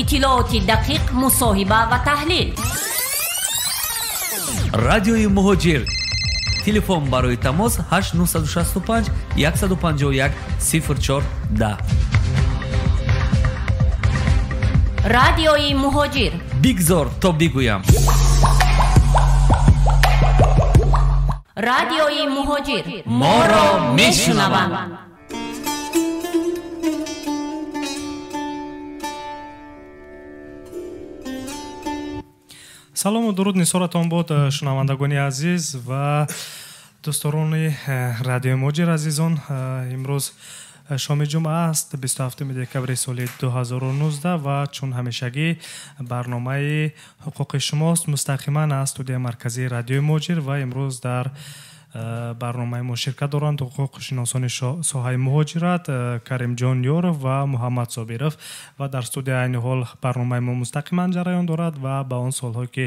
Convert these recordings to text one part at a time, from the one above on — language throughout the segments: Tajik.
Иттилооти дақиқ, мусоҳиба ва таҳлил. Радиои Муҳоҷир. Телефон барои тамос 8965 151 04 10. Радиои Муҳоҷир. Бигзор то бигӯям. Радиои Муҳоҷир. Моро мешунаванд. Салому дуруд нисоратон бод, шунавандагони азиз ва дӯстдорони радиои Муҳоҷир. Азизон, имрӯз шоми ҷумъа аст, 27 декабри соли 2019 ва чун ҳамешагӣ барномаи ҳуқуқи шумост мустақиман аз студияи марказии радиои Муҳоҷир ва имрӯз дар барномаи мо ширкат доранд ҳуқуқшиносони соҳаи муҳоҷират Каримҷон Ёров ва Муҳаммад Собиров ва дар студия айни ҳол барномаи мо мустақиман ҷараён дорад ва ба он суолҳое ки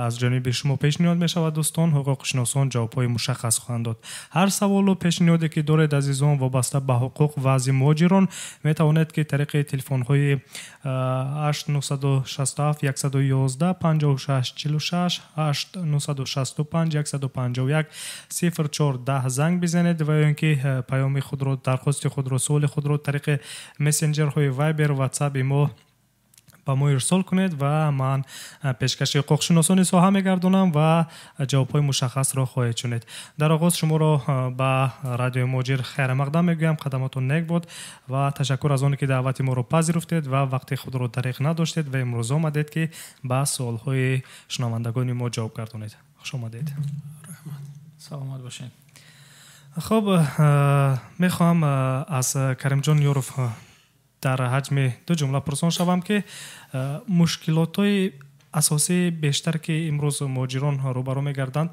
аз ҷониби шумо пешниҳод мешавад, дӯстон, ҳуқуқшиносон ҷавобҳои мушаххас хоҳанд дод. Ҳар саволу пешниҳоде ки доред, азизон, вобаста ба ҳуқуқ ва вазъи муҳоҷирон, метавонед ки тариқи телефонҳои 8967 111 56 46, 8965 151 04 10 занг бизанед ва ё ин ки паёми худро, дархости худро, суоли худро тариқи мессенҷерҳои Viber, WhatsApp мо ба мо ирсол кунед ва ман пешкаши ҳуқуқшиносони соҳа мегардонам ва ҷавобҳои мушаххасро хоҳед шунид. Дар оғоз шуморо ба радиои Муҳоҷир хайрамақдам мегӯям. Қадаматон нек буд ва ташаккур аз оне ки даъвати моро пазируфтед ва вақти худро дариқ надоштед ва имрӯз омадед ки ба суолҳои шунавандагони мо ҷавоб гардонед. Хуш омадед. Раҳмат. Саломат бошед. Хуб, мехоҳам аз Каримҷон Ёров дар ҳаҷми ду ҷумла пурсон шавам ки мушкилотҳои асосии бештар ки имрӯз муҳоҷирон рӯбарӯ мегарданд,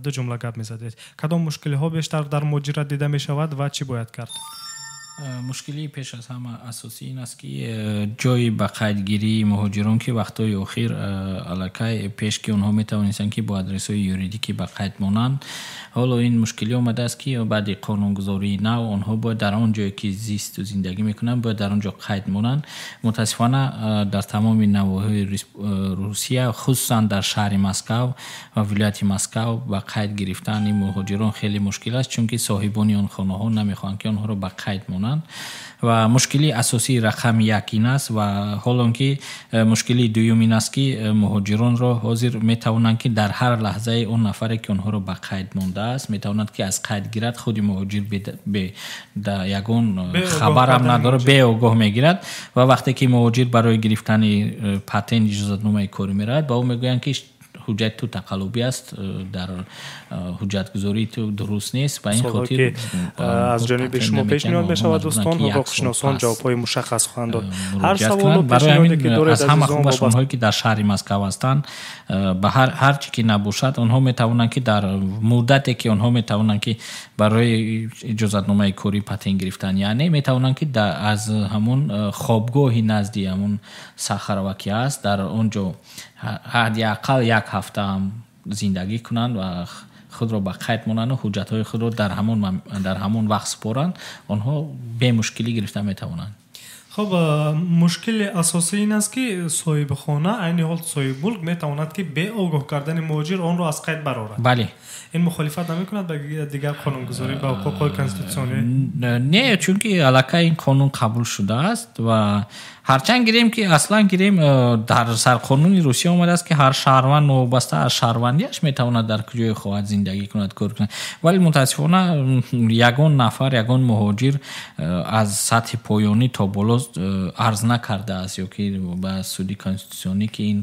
ду ҷумла гап мезадед. Кадом мушкилиҳо бештар дар муҳоҷират дида мешавад ва чӣ бояд кард? Мушкилии пеш аз ҳама асосӣ ин аст ки ҷои ба қайдгирии муҳоҷирон ки вақтҳои охир аллакай пеш ки онҳо метавонистанд ки бо адресҳои юридикӣ ба қайд монанд, ҳоло ин мушкилӣ омадааст ки баъди қонунгузории нав онҳо бояд дар он ҷое ки зисту зиндагӣ мекунанд бояд дар он ҷо қайд монанд. Мутаассифона дар тамоми навоҳии Русия, хусусан дар шаҳри Москав ва вилояти Москав ба қайд гирифтани муҳоҷирон хеле мушкил аст, чунки соҳибони он хонаҳо намехоҳанд ки онҳоро ба қайд монанд. Ва мушкилии асосии рақами як ин аст ва ҳолон ки мушкилии дуюм ин аст ки муҳоҷиронро ҳозир метавонанд ки дар ҳар лаҳзаи он нафаре ки онҳоро ба қайд мондааст метавонад ки аз қайд гирад. Худи муҳоҷир ягон хабарам надорад, беогоҳ мегирад ва вақте ки муҳоҷир барои гирифтани патент иҷозатномаи корӣ меравад, ба ӯ мегӯянд ки ҳуҷҷати ту тақаллубӣ аст, дар ҳуҷҷатгузории ту дуруст нест. Ба ин хотир аз ҷониби шумо пешниҳод мешавад, дӯстон, ҳуқуқшиносон ҷавобҳои мушаххас хоҳанд дод. Ҳар саволу пешниҳоде ки доред, аз ҳама хубаш онҳое ки дар шаҳри Москав ҳастанд, ба ҳар чӣ ки набошад, онҳо метавонанд ки дар муддате ки онҳо метавонанд ки барои иҷозатномаи корӣ патент гирифтан, яъне метавонанд ки аз ҳамон хобгоҳи назди ҳамон Сахарова ки аст, дар он ҷо ҳадди ақал як ҳафта ҳам зиндагӣ кунанд ва худро ба қайд монанд ва ҳуҷҷатҳои худро дар ҳамон вақт супоранд, онҳо бемушкилӣ гирифта метавонанд. Хуб, мушкили асосӣ ин аст ки соҳибхона, айни ҳол соҳибмулк метавонад ки беогоҳ кардани муҳоҷир онро аз қайд барорад. Бале. Ин мухолифат намекунад ба дигар қонунгузорӣ, ба ҳуқуқҳои конститутсионӣ? Не, чунки аллакай ин қонун қабул шудааст ва ҳарчанд гирем ки аслан гирем дар сарқонуни Русия омадааст ки ҳар шаҳрванд новобаста аз шаҳрвандиаш метавонад дар куҷое хоҳад зиндагӣ кунад, кор кунад. Вале мутаассифона ягон нафар, ягон муҳоҷир аз сатҳи поёнӣ то боло арз накардааст ё ки ба суди конститутсионӣ ки ин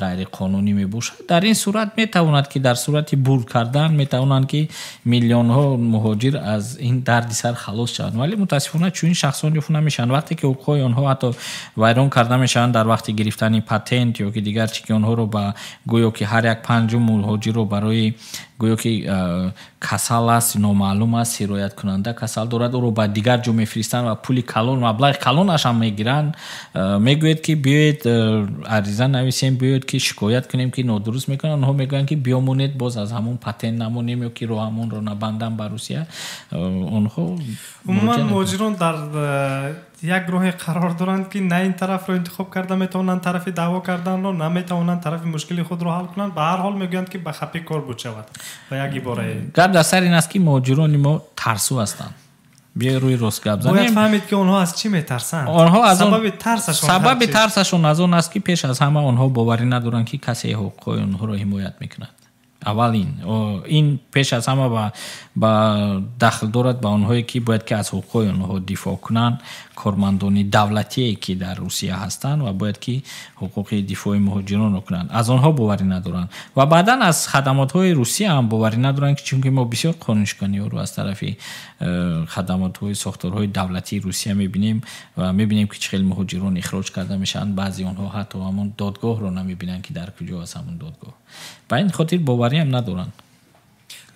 ғайриқонунӣ мебошад. Дар ин сурат метавонад ки дар сурати бурд кардан метавонанд ки миллионҳо муҳоҷир аз ин дарди сар халос шаванд. Вале мутаассифона чунин шахсон ёфт намешаванд. Вақте ки ҳуқуқҳои онҳо ҳатто вайрон карда мешаванд дар вақти гирифтани патент ё ки дигар чӣ ки онҳоро ба гӯё ки ҳар як панҷум муҳоҷирро барои Гӯё ки касал аст, номаълум аст, сирояткунанда касал дорад, ӯро ба дигар ҷо мефиристанд ва пули калон, маблағи калонаш ҳам мегиранд. Мегӯяд ки биёед ариза нависем, биёед ки шикоят кунем ки нодуруст мекунанд. Онҳо мегӯянд ки биёмонед, боз аз ҳамон патент намонем ё ки роҳамонро набандам ба Русия. Онҳо умуман муҳоҷирон дар як роҳе қарор доранд ки на ин тарафро интихоб карда метавонанд, тарафи даъво карданро, на метавонанд тарафи мушкили худро ҳал кунанд. Ба ҳар ҳол мегӯянд ки ба хапӣ кор буд шавад. Ба як иборае. Гап дар сар ин аст ки муҳоҷирони мо тарсу ҳастанд. Биё рӯи рост гап занем. Бояд фаҳмид ки онҳо аз чӣ метарсанд. Онҳо аз он сабаби тарсашон аз он аст ки пеш аз ҳама онҳо боварӣ надоранд ки касе ҳуқуқҳои онҳоро ҳимоят мекунад. Аввал ин пеш аз ҳама ба дахл дорад ба онҳое ки бояд ки аз ҳуқуқҳои онҳо дифоъ кунанд, кормандони давлатие ки дар Русия ҳастанд ва бояд ки ҳуқуқи дифои муҳоҷиронро кунанд. Аз онҳо боварӣ надоранд ва баъдан аз хадамотҳои Русия ҳам боварӣ надоранд, ки чунки мо бисёр қонуншиканиҳоро аз тарафи хадамотҳои сохторҳои давлатии Русия мебинем ва мебинем ки чӣ хел муҳоҷирон ихроҷ карда мешаванд. Баъзе онҳо ҳатто ҳамон додгоҳро намебинанд ки дар куҷо аст ҳамон додгоҳ. Ба ин хотир боварӣ ҳам надоранд.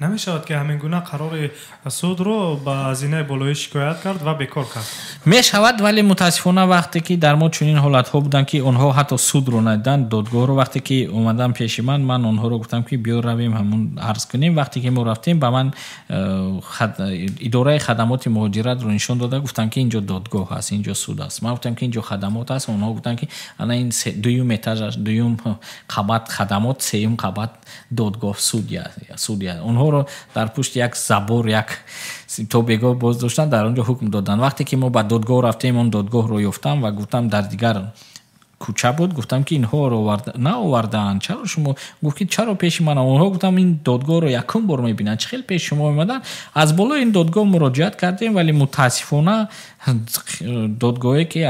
Намешавад ки ҳамин гуна қарори судро ба зинаи болоӣ шикоят кард ва бекор кард? Мешавад, вале мутаассифона вақте ки дар мо чунин ҳолатҳо буданд ки онҳо ҳатто судро надиданд, додгоҳро вақте ки омадан пеши ман, ман онҳоро гуфтам ки биё равем ҳамон арз кунем. Вақте ки мо рафтем, ба ман идораи хадамоти муҳоҷиратро нишон дода, гуфтам ки инҷо додгоҳ аст, инҷо суд аст. Ман гуфтам ки инҷо хадамот аст. Онҳо гуфтанд ки ана ин дуюм этаж аст, дуюм қабат хадамот, сеюм қабат додгоҳ, судя. Онҳоро дар пушти як забор, як то бегоҳ боз доштанд, дар он ҷо ҳукм доданд. Вақте ки мо ба додгоҳ рафтем, он додгоҳро ёфтам ва гуфтам дар дигар кӯча буд, гуфтам ки инҳоро наовардаанд, чаро шумо? Гуфт ки чаро пеши ман? Онҳо гуфтам ин додгоҳро якум бор мебинанд, чӣ хел пеши шумо омаданд? Аз болои ин додгоҳ муроҷиат кардем, вале мутаассифона додгоҳе ки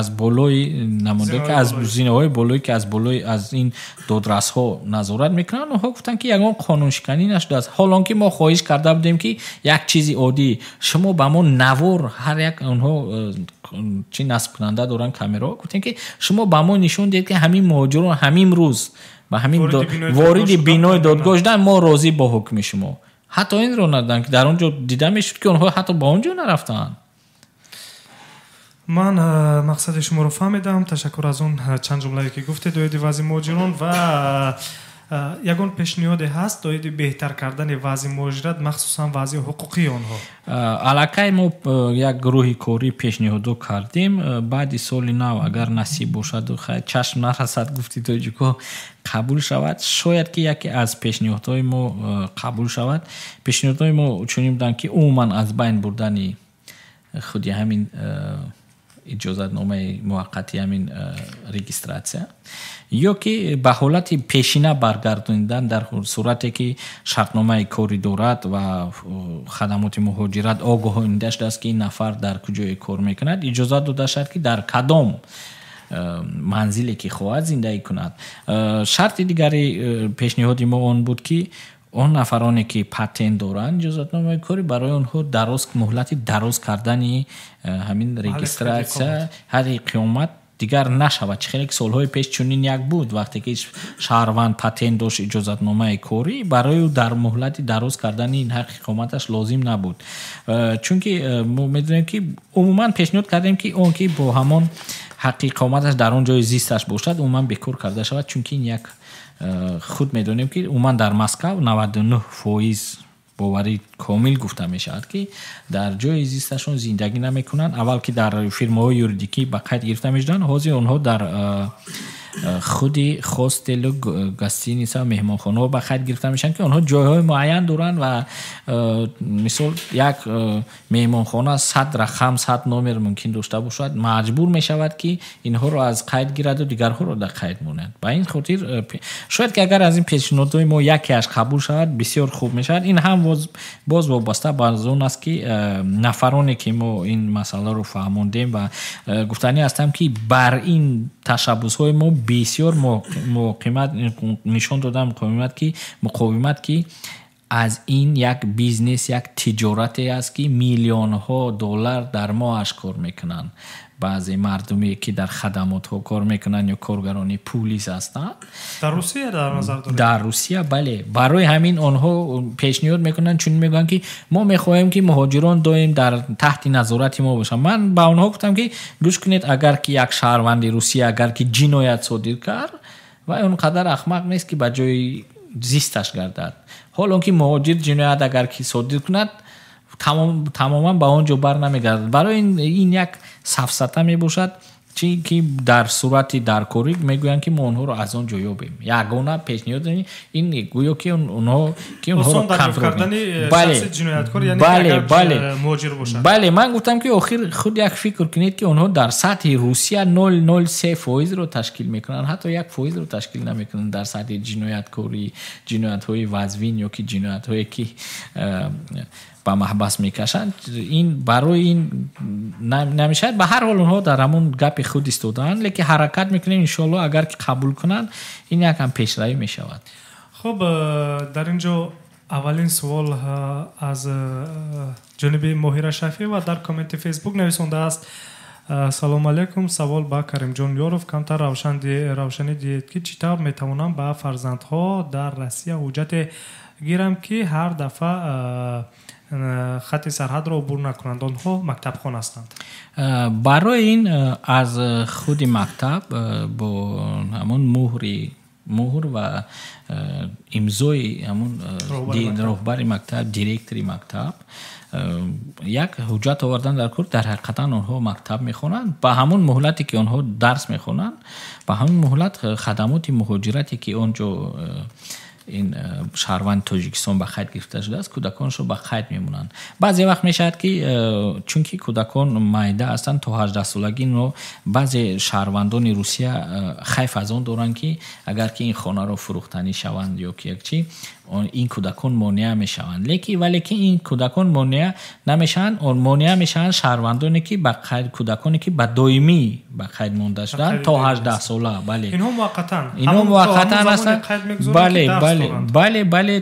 аз болои намонда ки аз зинаҳои болои ки аз болои аз ин додрасҳо назорат мекунанд, онҳо гуфтанд ки ягон қонуншиканӣ нашудааст. Ҳол он ки мо хоҳиш карда будем ки як чизи оддӣ шумо ба мо навор, ҳар як онҳо чӣ насбкунанда доранд камераҳо, гуфтем ки шумо ба мо нишон диҳед ки ҳамин муҳоҷирон ҳамин рӯз ба ҳамин вориди бинои додгоҳ шуданд, мо розӣ бо ҳукми шумо. Ҳатто инро надоданд ки дар он ҷо дида мешуд ки онҳо ҳатто ба он ҷо нарафтаанд. Ман мақсади шуморо фаҳмидам. Ташаккур аз он чанд ҷумлае ки гуфтед оиди вазъи муҳоҷирон ва ягон пешниҳоде ҳаст оиди беҳтар кардани вазъи муҳоҷират, махсусан вазъи ҳуқуқии онҳо? Аллакай мо як гурӯҳи корӣ пешниҳодо кардем. Баъди соли нав агар насиб бошаду хайр чашм нарасад, гуфти тоҷико, қабул шавад, шояд ки яке аз пешниҳодҳои мо қабул шавад. Пешниҳодҳои мо чунин буданд ки умуман аз байн бурдани худи ҳамин иҷозатномаи муваққати ҳамин регистратсия ё ки ба ҳолати пешина баргардонидан дар сурате ки шартномаи корӣ дорад ва хадамоти муҳоҷират огоҳонида шудааст ки ин нафар дар куҷое кор мекунад, иҷозат дода шавад ки дар кадом манзиле ки хоҳад зиндагӣ кунад. Шарти дигари пешниҳоди мо он буд ки он нафароне ки патент доранд иҷозатномаи корӣ, барои онҳо муҳлати дароз кардани ҳамин регистратсия ҳаққи иқомат дигар нашавад. Чӣ хеле ки солҳои пеш чунин як буд, вақте ки шаҳрванд патент дошт иҷозатномаи корӣ, барои ӯ дар муҳлати дароз кардани ин ҳаққи иқоматаш лозим набуд. Чунки мо медонем ки умуман пешниҳод кардем ки он ки бо ҳамон ҳаққи иқоматаш дар он ҷои зисташ бошад, умуман бекор карда шавад, чунки ин як худ медонем ки умуман дар Москав 99% боварӣ комил гуфта мешавад ки дар ҷои зисташон зиндагӣ намекунанд. Аввал ки дар фирмаҳои юридикӣ ба қайд гирифта мешуданд, ҳозир онҳо дар худи хостелу гостиница меҳмонхонаҳо ба қайд гирифта мешаванд ки онҳо ҷойҳои муайян доранд ва мисол як меҳмонхона 100 рақам, 100 номер мумкин дошта бошад, маҷбур мешавад ки инҳоро аз қайд гираду дигарҳоро дар қайд монад. Ба ин хотир шояд ки агар аз ин пешниҳодҳои мо якеаш қабул шавад, бисёр хуб мешавад. Ин ҳам боз вобаста ба он аст ки нафароне ки мо ин масъаларо фаҳмондем ва гуфтанӣ ҳастам ки бар ин ташаббусҳои мо бисёр муқовимат нишон додам, муқовимат ки аз ин як бизнес, як тиҷорате аст ки миллионҳо доллар дар моҳаш кор мекунанд. Баъзе мардуме ки дар хадамотҳо кор мекунанд ё коргарони пулис ҳастанд. Дар Русия дар назар доред? Дар Русия, бале. Барои ҳамин онҳо пешниҳод мекунанд, чун мегӯянд ки мо мехоҳем ки муҳоҷирон доим дар таҳти назорати мо бошанд. Ман ба онҳо гуфтам ки гӯш кунед, агар ки як шаҳрванди Русия агар ки ҷиноят содир кард, вай он қадар ахмақ нест ки ба ҷои зисташ гардад. Ҳол он ки муҳоҷир ҷиноят агар ки содир кунад, тамоман ба он ҷо бар намегардад. Барои ин як сафсата мебошад, чи ки дар сурати даркорӣ мегӯянд ки мо онҳоро аз он ҷо ёбем. Ягона пешниҳод ин гӯё ки онҳо ки онҳоро контрол бале. Бале, ман гуфтам ки охир худ як фикр кунед ки онҳо дар сатҳи Русия 0,03%-ро ташкил мекунанд, ҳатто 1%-ро ташкил намекунанд дар сатҳи ҷинояткорӣ, ҷиноятҳои вазвин ё ки ҷиноятҳое ки ба маҳбас мекашанд. Ин барои ин намешавад. Ба ҳар ҳол онҳо дар ҳамон гапи худ истодаанд, лекин ҳаракат мекунем, иншоалло агар ки қабул кунанд, ин якам пешравӣ мешавад. Хуб, дар ин ҷо аввалин суол аз ҷониби Моҳира Шафиева дар комменти Фейсбук нависондааст: Салом алейкум, савол ба Каримҷон Ёров. Камтар равшанӣ диҳед ки чӣ тавр метавонам ба фарзандҳо дар Россия ҳуҷҷате гирам ки ҳар дафъа хати сарҳадро убур накунанд, онҳо мактабхон ҳастанд. Барои ин аз худи мактаб бо ҳамон муҳр ва имзои ҳамон роҳбари мактаб, директори мактаб як ҳуҷҷат овардан дар кор. Дар ҳақиқатан онҳо мактаб мехонанд, ба ҳамон муҳлате ки онҳо дарс мехонанд, ба ҳамон муҳлат хадамоти муҳоҷирате ки он ҷо ин шаҳрванди Тоҷикистон ба қайд гирифта шудааст, кӯдаконашро ба қайд мемонанд. Баъзе вақт мешавад ки чунки кӯдакон майда ҳастанд то 18 солагӣ, но баъзе шаҳрвандони Русия хайф аз он доранд ки агар ки ин хонаро фурӯхтанӣ шаванд ё ки як чи, ин кӯдакон монеа мешаванд. Вале ки ин кӯдакон монеа намешаванд, монеа мешаванд шаҳрвандоне ки ба қайд, кӯдаконе ки ба доимӣ ба қайд монда шуданд то 18 сола. Бале, инҳо муваққатан, инҳо муваққатан ҳастанд. Бале, бале, бале, бале,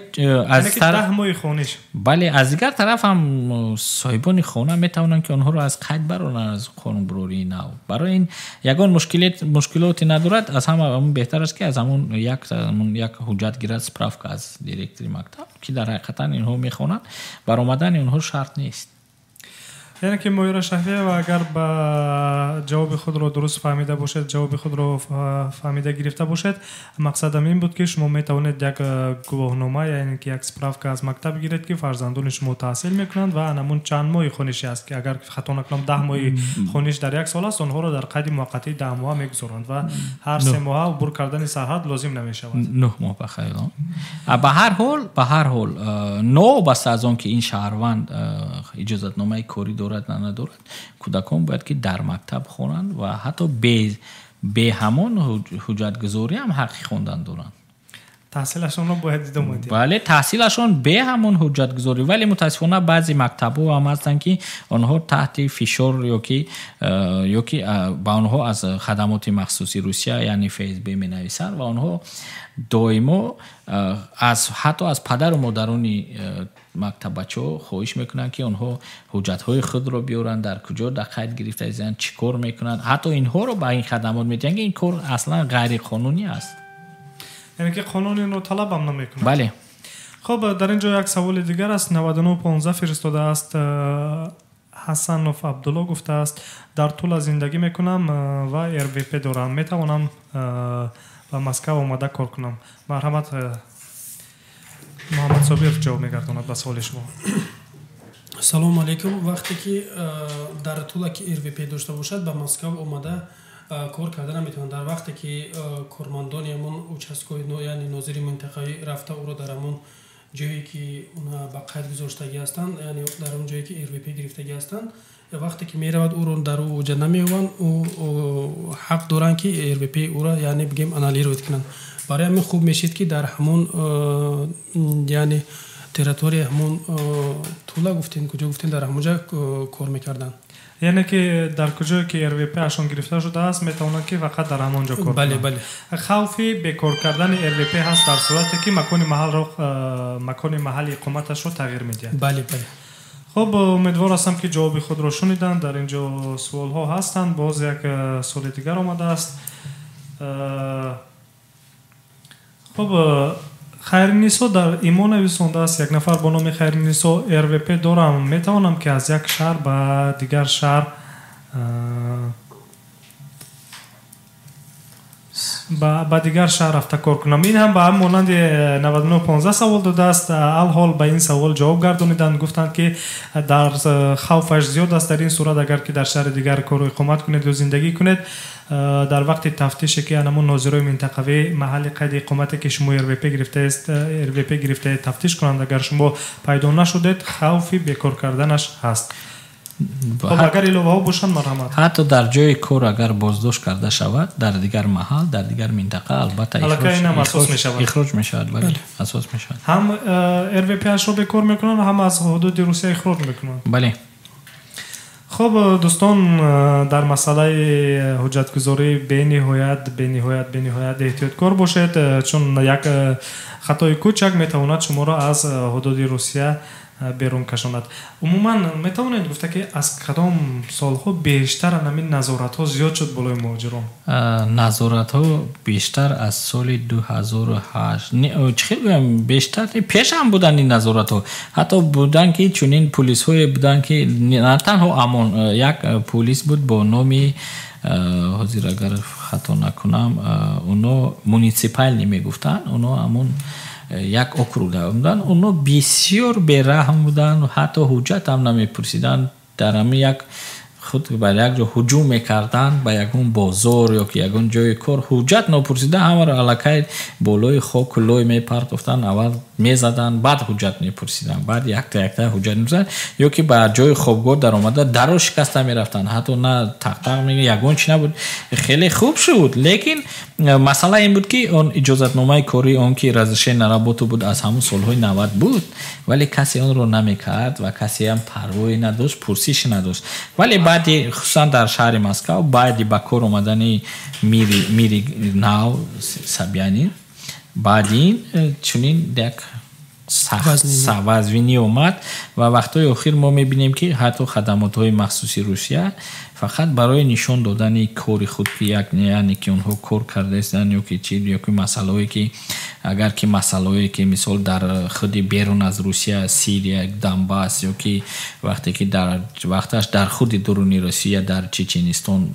аз тараф моҳи хониш. Бале, аз дигар тараф ҳам соҳибони хона метавонанд ки онҳоро аз қайд бароранд аз қонунбарории нав. Барои ин ягон мушкилоте надорад. Аз ҳама беҳтар аст ки аз ҳамон як ҳуҷҷат гирад, справка аз директори мактаб, ки дар ҳақиқатан инҳо мехонанд, баромадани онҳо шарт нест. Яъне ки Моира Шафиева агар ба ҷавоби худро дуруст фаҳмида бошед, ҷавоби худро фаҳмида гирифта бошед, мақсадам ин буд ки шумо метавонед як гувоҳнома, яъне ки як справка аз мактаб гиред ки фарзандони шумо таҳсил мекунанд ва анамун чанд моҳи хонишӣ аст ки агар хато накунам 10 моҳи хониш дар як сол аст, онҳоро дар қайди муваққатии 10 моҳа мегузоранд ва ҳар 3 моҳа убур кардани сарҳад лозим намешавад. 9 моҳ ба хаёл. Ба ҳар ҳол новобаста аз он ки ин шаҳрванд иҷозатномаи корӣ дорад на надорад, кӯдакон бояд ки дар мактаб хонанд ва ҳатто бе ҳамон ҳуҷҷатгузорӣ ҳам ҳаққи хондан доранд. Таҳсилашонро бояд идома диҳанд. Бале, таҳсилашон бе ҳамон ҳуҷҷатгузорӣ. Вале мутаассифона баъзе мактабҳо ҳам ҳастанд ки онҳо таҳти фишор ё ки ба онҳо аз хадамоти махсуси Русия яъне ФСБ менависанд ва онҳо доимо ҳатто аз падару модарони мактаббачаҳо хоҳиш мекунанд ки онҳо ҳуҷҷатҳои худро биёранд, дар куҷо дар қайд гирифта истанд, чӣ кор мекунанд. Ҳатто инҳоро ба ин хадамот медиҳанд ки ин кор аслан ғайриқонунӣ аст. Яъне ки қонун инро талаб ҳам намекунад. Бале. Хуб, дар ин ҷо як саволи дигар аст. 9915 фиристодааст Ҳасанов Абдулло, гуфтааст дар Тула зиндагӣ мекунам ва РВП дорам, метавонам ба Москва омада кор кунам? Марҳамат, Муҳаммад Собир ҷавоб мегардонад ба саволи шумо. Салому алейкум. Вақте ки дар Тула ки РВП дошта бошад, ба Москва омада кор карда наметавонад. Дар вақте ки кормандони ҳамон участкови, яъне нозири минтақавӣ рафта ӯро дар ҳамон ҷое ки ба қайд гузоштагӣ ҳастанд, яъне дар он ҷое ки РВП гирифтагӣ ҳастанд, вақте ки меравад ӯро дар ӯ ҷа намеёбанд, ӯ ҳақ доранд ки РВП ӯро яъне бигем аннулировать кунанд. Барои ҳамин хуб мешид ки дар ҳамон яъне территорияи ҳамон Тула гуфтем, куҷо гуфтем, дар ҳамон ҷо кор мекарданд. Яъне ки дар куҷое ки РВП ашон гирифта шудааст, метавонанд ки фақат дар ҳамон ҷо кор кунанд. Бале, бале. Хавфи бекор кардани РВП ҳаст дар сурате ки макони маҳалли иқоматашро тағйир медиҳад. Бале, бале. Хуб, умедвор ҳастам, ки ҷавоби худро шуниданд. Дар ин ҷо суолҳо ҳастанд. Боз як суоли дигар омадааст. Хуб, Хайринисо дар имо нависондааст. Як нафар бо номи Хайринисо: РВП дорам, метавонам, ки аз як шаҳр ба дигар шаҳр рафта кор кунам? Ин ҳам ба ҳам монанди 9915 савол додааст. Алҳол ба ин савол ҷавоб гардониданд, гуфтанд, ки дар хавфаш зиёд аст. Дар ин сурат, агар ки дар шаҳри дигар кору иқомат кунед ё зиндагӣ кунед, дар вақти тафтише, ки анамун нозирои минтақавӣ маҳалли қайди иқомате, ки шумо РВП гирифтаест, РВП гирифтаед, тафтиш кунанд, агар шумо пайдо нашудед, хавфи бекор карданаш ҳаст. Хуб, агар иловаҳо бошанд, марҳамат. Ҳатто дар ҷои кор агар боздошт карда шавад, дар дигар маҳал, дар дигар минтақа, албатта аллакай инам асос мешавад. Ихроҷ мешавад, бале, асос мешавад. Ҳам РВПашро бекор мекунанд, ҳам аз ҳудуди Русия ихроҷ мекунанд. Бале. Хуб, дӯстон, дар масъалаи ҳуҷҷатгузорӣ бениҳоят, бениҳоят, бениҳоят эҳтиёткор бошед, чун як хатои кӯчак метавонад шуморо аз ҳудуди Русия берун кашонад. Умуман метавонед гуфта, ки аз кадом солҳо бештар ҳамин назоратҳо зиёд шуд болои муҳоҷирон? Назоратҳо бештар аз соли 2008. Чӣ хел гӯям, бештар пешам буданд ин назоратҳо. Ҳатто буданд, ки чунин пулисҳое буданд, ки на танҳо амон, як пулис буд бо номи, ҳозир агар хато накунам, оно муниципални мегуфтанд, оно ҳамон як округ буданд. Оно бисёр бераҳм буданд, ҳатто ҳуҷҷат ҳам намепурсиданд. Дар ҳамин як худ ба як ҷо ҳуҷум мекарданд, ба ягон бозор ё ки ягон ҷои кор, ҳуҷҷат нопурсида ҳамаро аллакай болои хоку лой мепартофтанд. Аввал мезаданд, баъд ҳуҷҷат мепурсиданд, баъд якта якта ҳуҷҷат мепурсиданд, ё ки ба ҷои хобгоҳ даромада даро шикаста мерафтанд. Ҳатто на тақтақ мег, ягон чи набуд. Хеле хуб шуд, лекин масъала ин буд, ки он иҷозатномаи корӣ, он ки разрешение на работу буд, аз ҳамон солҳои 90 буд, вале касе онро намекард ва касеам парвое надошт, пурсише надошт. Вале баъди, хусусан дар шаҳри Москав, баъди ба кор омадани мири нав Собянин, баъди ин чунин як вазвинӣ омад ва вақтҳои охир мо мебинем, ки ҳатто хадамотҳои махсуси Русия фақат барои нишон додани кори худ, ки як, яъне ки онҳо кор кардаистанд ё ки чи, ё ки масъалаҳое ки, агар ки масъалаҳое ки мисол дар худи берун аз Русия, Сирия, Донбасс, ё ки вақте ки дар вақташ дар худи дуруни Русия, дар Чеченистон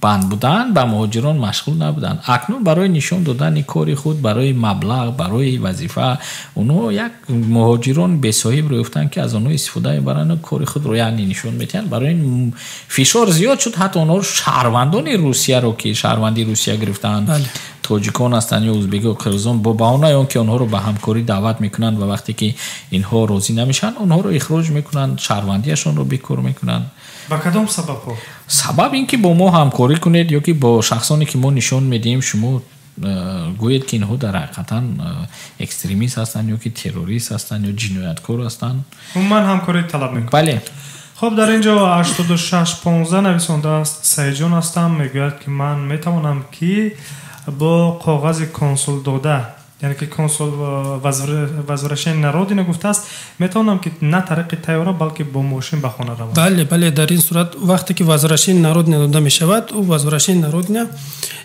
банд буданд, ба муҳоҷирон машғул набуданд. Акнун барои нишон додани кори худ, барои маблағ, барои вазифа, онҳо як муҳоҷирон бесоҳибро ёфтанд, ки аз онҳо истифода мебаранд, кори худро яъне нишон медиҳанд. Барои ин фишор зиёд шуд. Ҳатто онҳо шаҳрвандони Русияро, ки шаҳрвандии Русия гирифтаанд, тоҷикон ҳастанд ё узбеку қирғизон, бо баҳонаи он ки онҳоро ба ҳамкорӣ даъват мекунанд ва вақте ки инҳо розӣ намешаванд, онҳоро ихроҷ мекунанд, шаҳрвандиашонро бекор мекунанд. Ба кадом сабабҳо? Сабаб ин ки бо мо ҳамкорӣ кунед ё ки бо шахсоне, ки мо нишон медиҳем, шумо гӯед, ки инҳо дар ҳақиқатан экстремист ҳастанд ё ки террорист ҳастанд ё ҷинояткор ҳастанд. Умуман ҳамкорӣ талаб мекунад. Бале. Хуб, дар ин ҷо 8615 нависондааст. Саидҷон ҳастам, мегӯяд, ки ман метавонам, ки бо коғази консул дода, яъне ки консул возвращение на родина гуфтааст, метавонам, ки на тариқи тайёра, балки бо мошин ба хона равам? Бале, дар ин сурат, вақте ки возвращение на родина дода мешавад, ӯ возвращение на родина,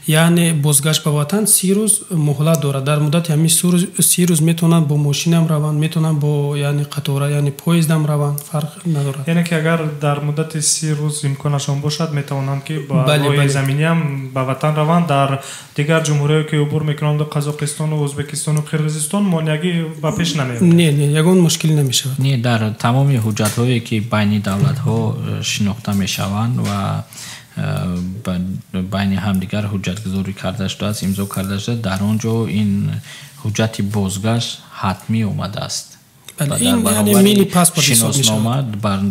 яъне бозгашт ба ватан, 30 рӯз муҳлат дорад. Дар муддати ҳамин 30 рӯз метавонанд бо мошинам раванд, метавонанд бо, яъне, қатора, яъне поездам раванд, фарқ надорад. Яъне ки агар дар муддати 30 рӯз имконашон бошад, метавонанд, ки ба роҳи заминиам ба ватан раванд. Дар дигар ҷумҳуриҳое, ки убур мекунанд, Қазоқистону Ӯзбекистону Қирғизистон, монеагӣ ба пеш намеояд? Не, ягон мушкилӣ намешавад. Не, дар тамоми ҳуҷҷатҳое, ки байни давлатҳо шинохта мешаванд ва байни ҳамдигар ҳуҷҷатгузорӣ карда шудааст, имзо карда шудааст, дар он ҷо ин ҳуҷҷати бозгашт ҳатмӣ омадааст.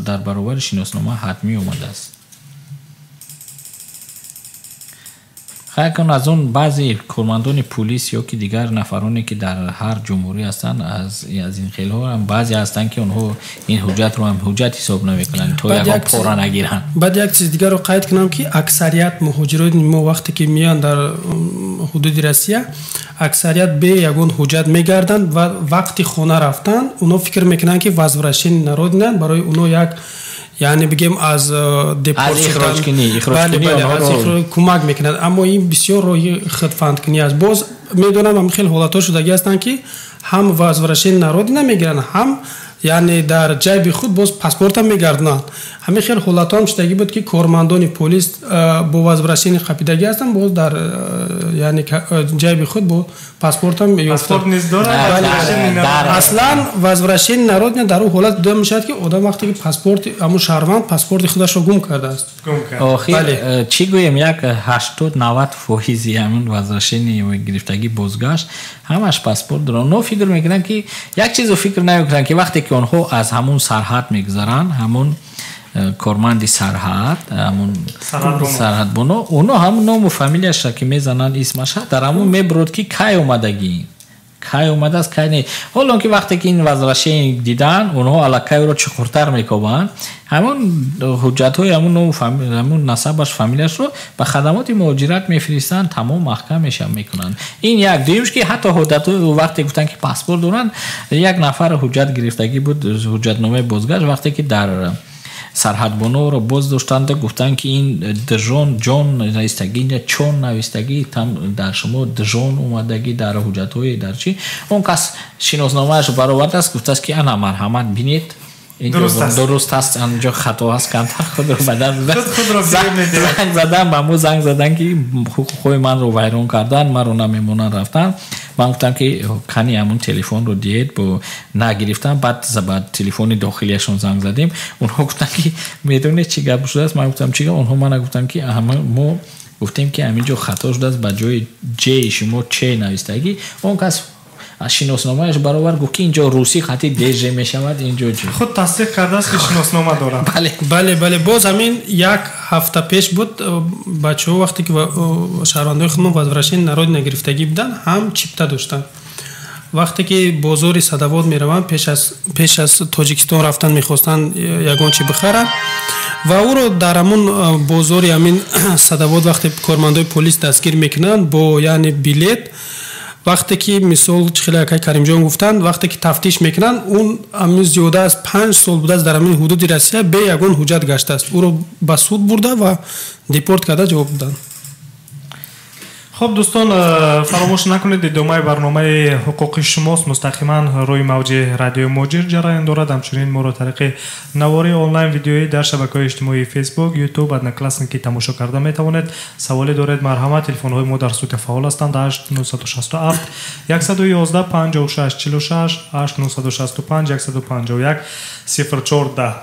Дар баробари шиноснома ҳатмӣ омадааст. Хайкун аз он баъзе кормандони полис ё ки дигар нафароне ки дар ҳар ҷумҳурӣ ҳастанд, аз ин хелҳо ҳам баъзе ҳастанд ки онҳо ин ҳуҷҷатро ҳам ҳуҷҷат ҳисоб намекунанд, то ягон пора нагиранд. Баъд як чиз дигарро қайд кунам, ки аксарият муҳоҷирони мо вақте ки меоянд дар ҳудуди Россия, аксарият бе ягон ҳуҷҷат мегарданд ва вақти хона рафтан онҳо фикр мекунанд, ки возвращение на родина барои онҳо як, яъне бигем, аз депорт кӯмак мекунад. Аммо ин бисёр роҳи худфандкунӣ аст. Боз медонам, ҳам хеле ҳолатҳо шудагӣ ҳастанд, ки ҳам возвращение на родина мегиранд, ҳам яъне дар ҷайби худ боз паспортам мегардонанд. Ҳамин хел ҳолатҳо ҳам шудагӣ буд, ки кормандони полис бо возвращение қапидагӣ ҳастанд, боз дар яъне ҷайби худ бо паспортам. Аслан возвращение на родина дар он ҳолат дида мешавад, ки одам вақте ки паспорти ҳамун шаҳрванд паспорти худашро гум кардааст. Охир чӣ гӯем, як 80-90 фоизи ҳамун возвращение гирифтагӣ, бозгашт, ҳамаш паспорт доранд. Онҳо фикр мекунанд, ки як чизо фикр намекунанд, ки вақте ки онҳо аз ҳамун сарҳад мегузаранд, ҳамун корманди сарҳад, ҳамун сарҳадбоно, онҳо ҳамун ному фамилияша ки мезананд, исмаша дар ҳамун мебурад, ки кай омадагӣ, кай омадааст, кай не. Ҳоло ки вақте ки ин возвращение дидан, онҳо аллакай ӯро чуқуртар мекобанд, ҳамон ҳуҷҷатҳои ҳамун ному, ҳамун насабаш, фамилияшро ба хадамоти муҳоҷират мефиристанд, тамом, маҳкам меша мекунанд. Ин як. Дуюмш, ки ҳатто ҳуҷҷатҳо, вақте гуфтанд, ки паспорт доранд, як нафар ҳуҷҷат гирифтагӣ буд, ҳуҷҷатномаи бозгашт. Вақте ки дар сарҳадбоноро боз доштанд, гуфтанд, ки ин Джон, Ҷон навистагӣ, Чон навистагӣ, там дар шумо Джон омадагӣ дар ҳуҷҷатҳои дар чӣ. Он кас шиносномааш баровардааст, гуфтааст, ки ана, марҳамат, бинед, дуруст аст, анҷо хато аст. Камтар худро бадан занг задан, ба мо занг задан, ки ҳуқуқҳои манро вайрон кардан, маро намемонанд рафтан. Ман гуфтам, ки кани ҳамун телефонро диҳед, бо нагирифтам. Баъд ба телефони дохилияшон занг задем. Онҳо гуфтанд, ки медонед, чӣ гап шудааст? Ман гуфтам, чӣ гап? Онҳо мана гуфтанд, ки мо гуфтем, ки ҳамин ҷо хато шудааст, ба ҷои ҷ шумо ч навистагӣ. Он кас аз шиносномааш баровар, гуфт, ки инҷо русӣ хати ДЖ мешавад, инҷо ҷ. Худ тасдиқ кардааст, ки шиноснома дорам. Бале. Бале, боз ҳамин як ҳафта пеш буд, бачаҳо вақте ки шаҳрвандои худмон возвращение на родина гирифтагӣ буданд, ҳам чипта доштанд, вақте ки бозори Садовод мераванд, пеш аз Тоҷикистон рафтан мехостанд ягон чи бихаранд ва ӯро дар ҳамун бозори ҳамин Садовод вақте кормандои полис дастгир мекунанд бо яъне билет, вақте ки, мисол, хеле акай Каримҷон гуфтанд, вақте ки тафтиш мекунанд, он ҳамин зиёда аз 5 сол будааст дар ҳамин ҳудуди Россия, бе ягон ҳуҷҷат гаштааст. Ӯро ба суд бурда ва депорт карда ҷавоб доданд. Хуб, дӯстон, фаромӯш накунед, идомаи барномаи ҳуқуқи шумост, мустақиман рӯи мавҷи Радиои Муҳоҷир ҷараён дорад. Ҳамчунин моро тариқи навори онлайн видеоӣ дар шабакаҳои иҷтимоии Фейсбук, Ютуб, Одноклассники тамошо карда метавонед. Саволе доред, марҳамат, телефонҳои мо дар студия фаъол ҳастанд: 8 967 111 56 46, 8 965 151 04 10.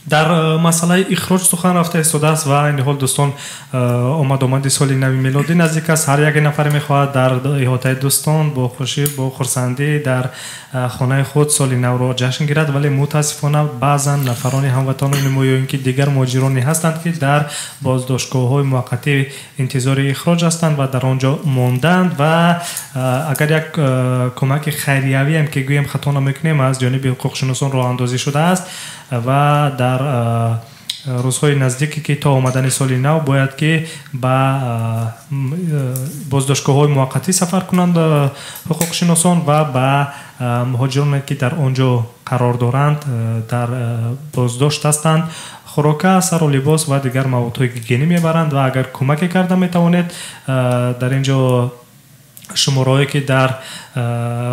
Дар масъалаи ихроҷ сухан рафта истодааст ва айни ҳол, дӯстон, омад-омади соли нави мелодӣ наздик аст. Ҳар як нафаре мехоҳад дар иҳотаи дӯстон, бо хушӣ, бо хурсандӣ дар хонаи худ соли навро ҷашн гирад, вале мутаассифона баъзан нафарони ҳамватанони мо ё ин ки дигар муҳоҷироне ҳастанд, ки дар боздоштгоҳҳои муваққатӣ интизори ихроҷ ҳастанд ва дар он ҷо мондаанд. Ва агар як кӯмаки хайриявиам ки гӯем, хато намекунем, аз ҷониби ҳуқуқшиносон роҳандозӣ шудааст ва дар рӯзҳои наздике, ки то омадани соли нав, бояд ки ба боздоштгоҳҳои муваққатӣ сафар кунанд ҳуқуқшиносон ва ба муҳоҷироне, ки дар он ҷо қарор доранд, дар боздошт ҳастанд, хӯрока, сару либос ва дигар маводҳои гигиенӣ мебаранд. Ва агар кӯмаке карда метавонед, дар ин ҷо шумораҳое, ки дар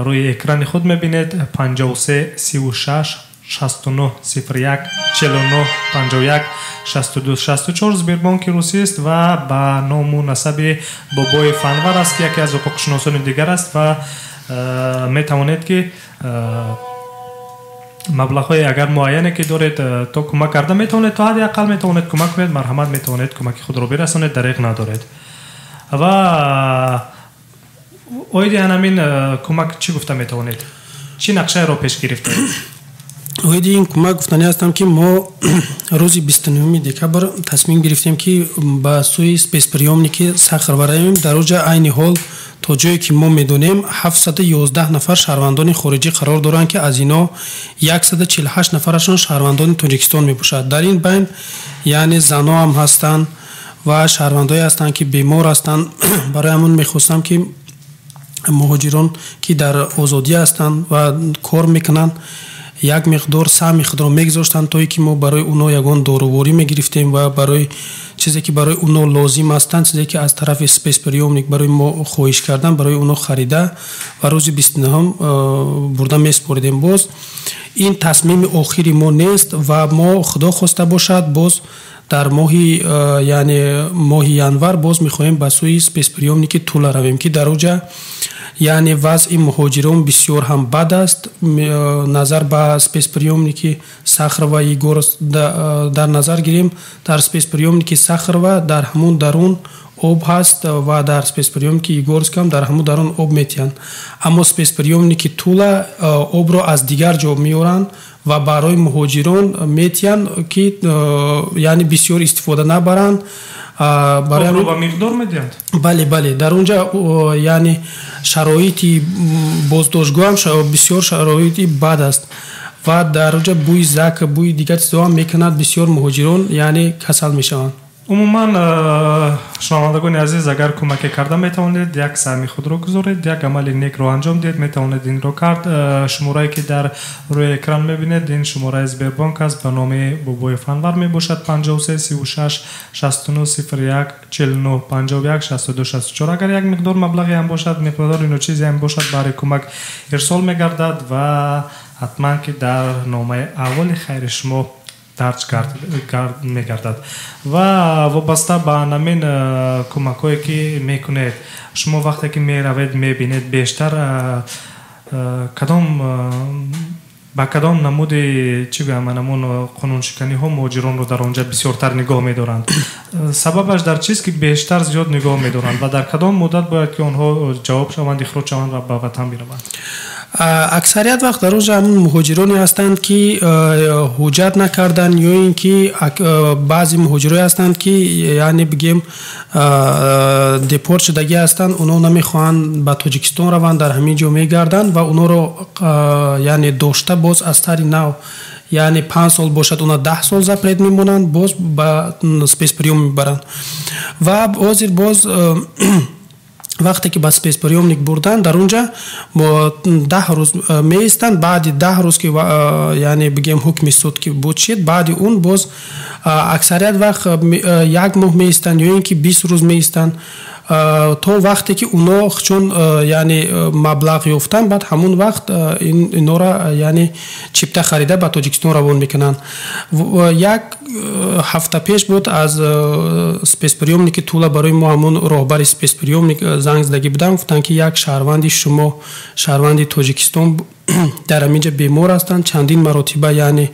рӯи экрани худ мебинед: 53 36 69 01 49 51 62 64, Сбербонки русист ва ба ному насаби Бобои Фанвар аст, ки яке аз ҳуқуқшиносони дигар аст. Ва метавонед, ки маблағҳои агар муайяне ки доред, то кӯмак карда метавонед, то ҳадди ақал метавонед кӯмак кунед, марҳамат, метавонед кӯмаки худро бирасонед, дареғ надоред. Ва оиди ҳамин кӯмак чӣ гуфта метавонед? Чӣ нақшаеро пеш гирифтаед? Оиди ин кӯмак гуфтанӣ ҳастам, ки мо рӯзи 29 декабр тасмим гирифтем, ки ба сӯи спецприёмники Сахарова равем. Дар оҷа айни ҳол, то ҷое ки мо медонем, 711 нафар шаҳрвандони хориҷӣ қарор доранд, ки аз ино 148 нафарашон шаҳрвандони Тоҷикистон мебошад. Дар ин байн, яъне, занҳо ҳам ҳастанд ва шаҳрвандое ҳастанд, ки бемор ҳастанд. Барои ҳамон мехостам, ки муҳоҷирон, ки дар озодӣ ҳастанд ва кор мекунанд, як миқдор саҳми худро мегузоштанд, то ки мо барои онҳо ягон доруворӣ мегирифтем ва барои чизе ки барои онҳо лозим ҳастанд, чизе ки аз тарафи спецприёмник барои мо хоҳиш кардан, барои онҳо харида ва рӯзи 29-ум бурда месупоридем. Боз ин тасмими охири мо нест ва мо, худо хоста бошад, боз дар моҳи, яъне моҳи январ, боз мехоҳем ба сӯи спецприёмники Тула равем, ки дар оҷа, яъне, вазъи муҳоҷирон бисёр ҳам бад аст. Назар ба спецприёмники Сахарова, Егорск дар назар гирем, дар спецприёмники Сахарова дар ҳамун дарун об ҳаст ва дар спецприёмники Егорск ҳам дар ҳамун дарун об метиҳанд, аммо спецприёмники Тула обро аз дигар ҷо меоранд ва барои муҳоҷирон метиҳанд, ки, яъне, бисёр истифода набаранд. Ба миқдор медиҳанд? Бале, дар он ҷа, яъне, шароити боздоштгоҳам бисёр шароити бад аст ва дар он ҷа бӯи зак, бӯи дигар чизҳоам мекунад, бисёр муҳоҷирон, яъне, касал мешаванд. Умуман, шунавандагони азиз, агар кӯмаке карда метавонед, як саҳми худро гузоред, як амали некро анҷом диҳед, метавонед инро кард. Шуморае ки дар рӯи экран мебинед, ин шумораи Сбербонк аст, ба номи Бобоев Анвар мебошад: 53 36 69 01 49 51 62 64. Агар як миқдор маблағе ҳам бошад, миқдори ночизе ҳам бошад, баҳри кӯмак ирсол мегардад ва ҳатман ки дар номаи аввали хайри шумо дарҷ мегардад. Ва вобаста ба ҳамин кӯмакҳое ки мекунед, шумо вақте ки меравед, мебинед, бештар кадом ба кадом намуди, чӣ гӯям, анамун қонуншиканиҳо муҳоҷиронро дар он ҷа бисёртар нигоҳ медоранд? Сабабаш дар чист, ки бештар зиёд нигоҳ медоранд, ва дар кадом муддат бояд ки онҳо ҷавоб шаванд, ихроҷ шаванд ва ба ватан бираванд? Аксарият вақт дар онҷа ҳамун муҳоҷироне ҳастанд, ки ҳуҷҷат накарданд, ё ин ки баъзе муҳоҷирое ҳастанд, ки, яъне, бигем, депорт шудагӣ ҳастанд, онҳо намехоҳанд ба Тоҷикистон раванд, дар ҳамин ҷо мегарданд ва онҳоро, яъне, дошта, боз аз сари нав, яъне 5 сол бошад, она 10 сол запрет мемонанд, боз ба спецприём мебаранд. Ва ҳозир боз вақте ки ба спецприёмник бурданд, дар он ҷа 10 рӯз меистанд. Баъди 10 рӯз ки, яъне, бигем, ҳукми суд ки буд шид, баъди он боз аксарият вақт як моҳ меистанд ё ин ки 20 рӯз меистанд, то вақте ки оно чун, яъне, маблағ ёфтанд, баъд ҳамон вақт инора, яъне, чипта харида ба Тоҷикистон равон мекунанд. Як ҳафта пеш буд, аз спецприёмники Тула барои мо ҳамон роҳбари спецприёмник занг задагӣ буданд, гуфтанд, ки як шаҳрванди шумо, шаҳрванди Тоҷикистон, дар ҳамин ҷа бемор ҳастанд. Чандин маротиба, яъне,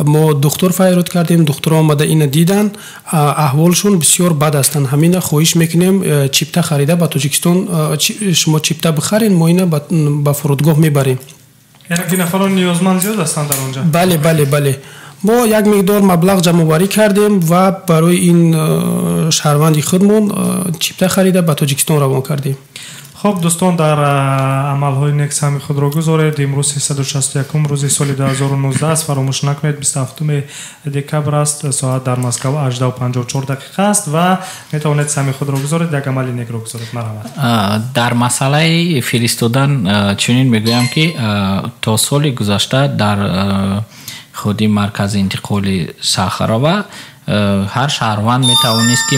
мо духтур фарёд кардем, духтуро омада ина диданд, аҳволшон бисёр бад ҳастанд. Ҳамина хоҳиш мекунем, чипта харида ба Тоҷикистон, шумо чипта бихаред, мо ина ба фурудгоҳ мебарем. Яъне ки нафарон ниёзманд зиёд ҳастанд дар он ҷа? Бале, мо як миқдор маблағ ҷамъоварӣ кардем ва барои ин шаҳрванди худмон чипта харида ба Тоҷикистон равон кардем. Хуб, дӯстон, дар амалҳои нек саҳми худро гузоред. Имрӯз 361 рӯзи соли 2019 аст, фаромӯш накунед, 27 декабр аст, соат дар Москва 18:54 дақиқа аст ва метавонед саҳми худро гузоред, як амали некро гузоред. Марҳамат. Дар масъалаи фиристодан чунин мегӯям, ки то соли гузашта дар худи маркази интиқоли Сахарова ҳар шаҳрванд метавонист, ки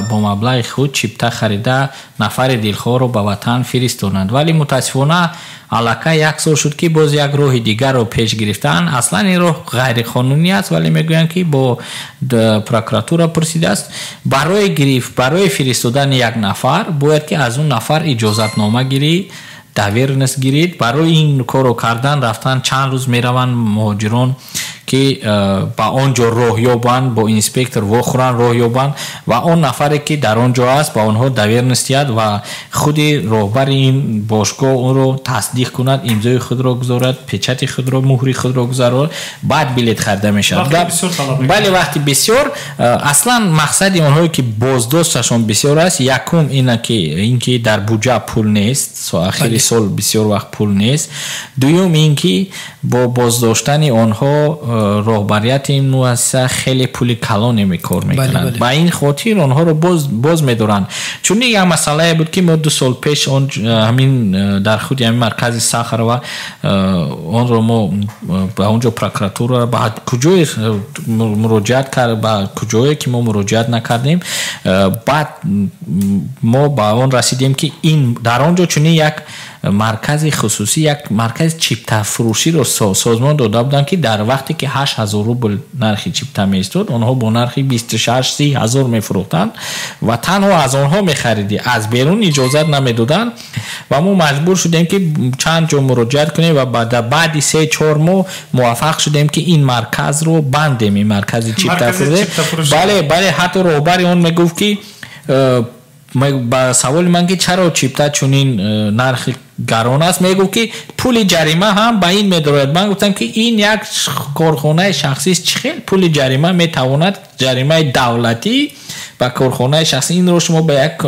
бо маблағи худ чипта харида нафари дилхоҳро ба ватан фиристонанд. Вале мутаассифона аллакай як сол шуд, ки боз як роҳи дигарро пеш гирифтаанд. Аслан ин роҳ ғайриқонунӣ аст, вале мегӯянд, ки бо прокуратура пурсидааст, барои гирифт, барои фиристодани як нафар бояд ки аз он нафар иҷозатнома гирӣ, доверенность гирид. Барои ин корро кардан рафтан чанд рӯз мераванд муҳоҷирон. ки ба он ҷо роҳ ёбанд, бо инспектор вохӯранд, роҳ ёбанд ва он нафаре ки дар он ҷо аст ба онҳо доверенность диҳад ва худи роҳбари ин бошгоҳ онро тасдиқ кунад, имзои худро гузорад, печати худро, муҳри худро гузорад, баъд билет харида мешавад. Бале, вақти бисёр. Аслан мақсади онҳое ки боздошташон бисёр аст, якум ина ки ин ки дар буҷа пул нест, ахири сол бисёр вақт пул нест. Дуюм ин ки бо боздоштани онҳо роҳбарияти ин муассиса хеле пули калоне мекор мекунад. Ба ин хотир онҳоро боз медоранд. Чун як масъалае буд ки мо 2 сол пеш он ҳамин дар худи ҳамин маркази Сахарова онро мо ба он ҷо прокуратура ба куҷое муроҷиат кард, ба куҷое ки мо муроҷиат накардем, баъд мо ба он расидем ки ин дар он ҷо чунин як маркази хусусӣ, як маркази чиптафурӯширо созмон дода буданд ки дар вақте ки 8000 рубл нархи чипта меистод, онҳо бо нархи 26-30 ҳазор мефурӯхтанд ва танҳо аз онҳо мехаридӣ, аз берун иҷозат намедоданд ва мо маҷбур шудем ки чанд ҷо муроҷиат кунем ва баъди 3-4 моҳ муваффақ шудем ки ин марказро бандем, ин маркази чиптафурӯшӣ. Бале, бале, ҳатто роҳбари он мегуфт ки ба саволи ман ки чаро чипта чунин нархи гарон аст, мегуфт ки пули ҷарима ҳам ба ин медорад. Ман гуфтам ки ин як корхонаи шахсист, чӣ хел пули ҷарима метавонад ҷаримаи давлатӣ ба корхонаи шахсӣ, инро шумо ба як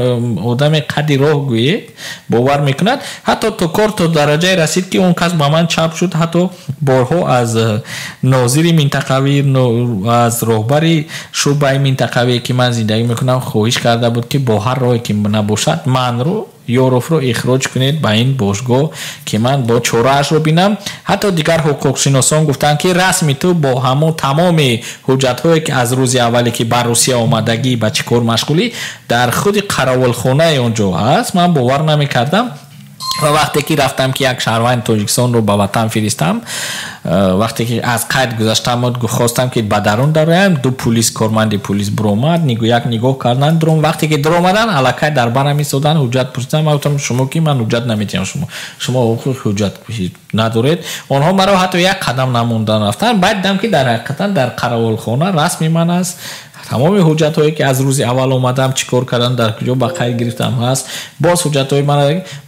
одами қади роҳ гӯед, бовар мекунад. Ҳатто то кор то дараҷае расид ки он кас ба ман чап шуд, ҳатто борҳо аз нозири минтақавӣ, аз роҳбари шӯъбаи минтақавие ки ман зиндагӣ мекунам хоҳиш карда буд ки бо ҳар роҳе ки набошад манро Ёровро ихроҷ кунед ба ин бошгоҳ ки ман бо чораашро бинам. Ҳатто дигар ҳуқуқшиносон гуфтанд ки расми ту бо ҳамон тамоми ҳуҷҷатҳое ки аз рӯзи аввале ки ба Русия омадагӣ ба чӣ кор машғулӣ дар худи қаровулхонаи он ҷо ҳаст. Ман бовар намекардам ва вақте ки рафтам ки як шаҳрванди Тоҷикистонро ба ватан фиристам, вақте ки аз қайд гузаштам хостам ки ба дарун дароям, 2 пулис, корманди пулис буромад, як нигоҳ карданд, вақте ки даромаданд аллакай дар барам истоданд, ҳуҷҷат пурсиданд. Ман гуфтам шумо ки ман ҳуҷҷат наметиҳам, шумо ҳуқуқи ҳуҷҷат надоред. Онҳо маро ҳатто як қадам намондан рафтанд. Баъд дидам ки дар ҳақиқатан дар қаровулхона расми ман аст, тамоми ҳуҷҷатҳое ки аз рӯзи аввал омадам чӣ кор кардам, дар куҷо ба қайд гирифтам ҳаст, боз ҳуҷҷатҳои ман.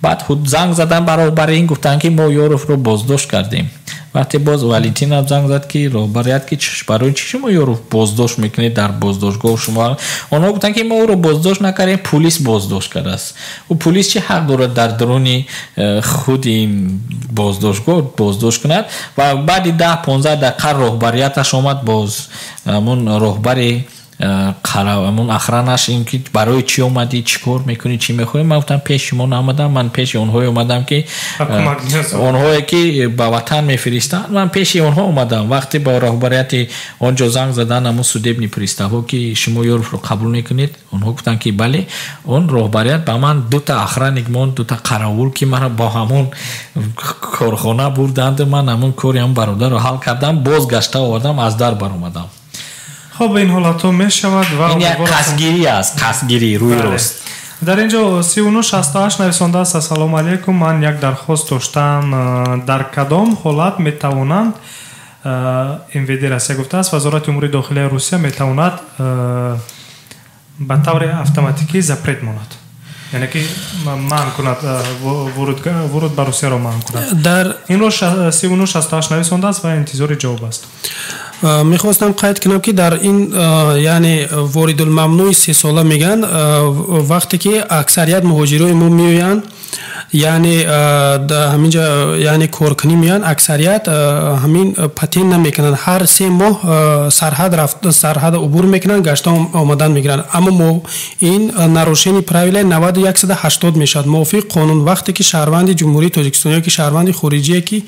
Баъд занг задам ба роҳбари ин, гуфтанд ки мо Ёровро боздошт кардем. Вақте боз Валентина занг зад ки роҳбарият ки барои чӣ шумо Ёров боздошт мекунед дар боздоштгоҳ шумо? Онҳо гуфтанд ки мо ӯро боздошт накардем, пулис боздошт кардааст. Ӯ пулис чӣ ҳақ дорад дар даруни худи ин боздоштгоҳ боздошт кунад? Ва баъди 10-15 дақиқа роҳбарияташ омад, боз ҳамон роҳбари ҳамон охранаш ин ки барои чӣ омадӣ, чӣ кор мекунӣ, чӣ мехоҳӣ? Ман гуфтам пеши шумо наомадам, ман пеши онҳое омадам ки онҳое ки ба ватан мефиристанд, ман пеши онҳо омадам. Вақте ба роҳбарияти он ҷо занг задан ҳамон судебный приставҳо ки шумо Ёровро қабул мекунед, онҳо гуфтанд ки бале. Он роҳбарият ба ман 2 охранник монд, 2 қаровул ки маро бо ҳамон корхона бурданд. Ман ҳамон кори ҳамон бародарро ҳал кардам, боз гашта овардам, аз дар баромадам. Хоб, ин ҳолатҳо мешавад ва ин як қасдгирӣ аст, қасдгирӣ рӯи рост. Дар ин ҷо 3968 нависондааст: ассалому алайкум, ман як дархост доштам, дар кадом ҳолат метавонанд МВД Россия гуфтааст, Вазорати умури дохилияи Русия метавонад ба таври автоматикӣ запрет монад, яъне ки манъ кунад вуруд ба Русияро манъ кунад. Дар инро 3968 нависондааст ва интизори ҷавоб аст. Мехостам қайд кунам ки дар ин яъне воридулмамнӯи 3 сола мегӯянд, вақте ки аксарият муҳоҷирои мо меоянд, яъне ҳаминҷа яъне коркунӣ меоянд, аксарият ҳамин патент намекунанд, ҳар 3 моҳ сарҳад рафт, сарҳада убур мекунанд, гашта омадан мегиранд. Аммо мо ин нарушени правилаи 9180 мешавад. Мувофиқ қонун вақте ки шаҳрванди Ҷумҳурии Тоҷикистон ё ки шаҳрванди хориҷие ки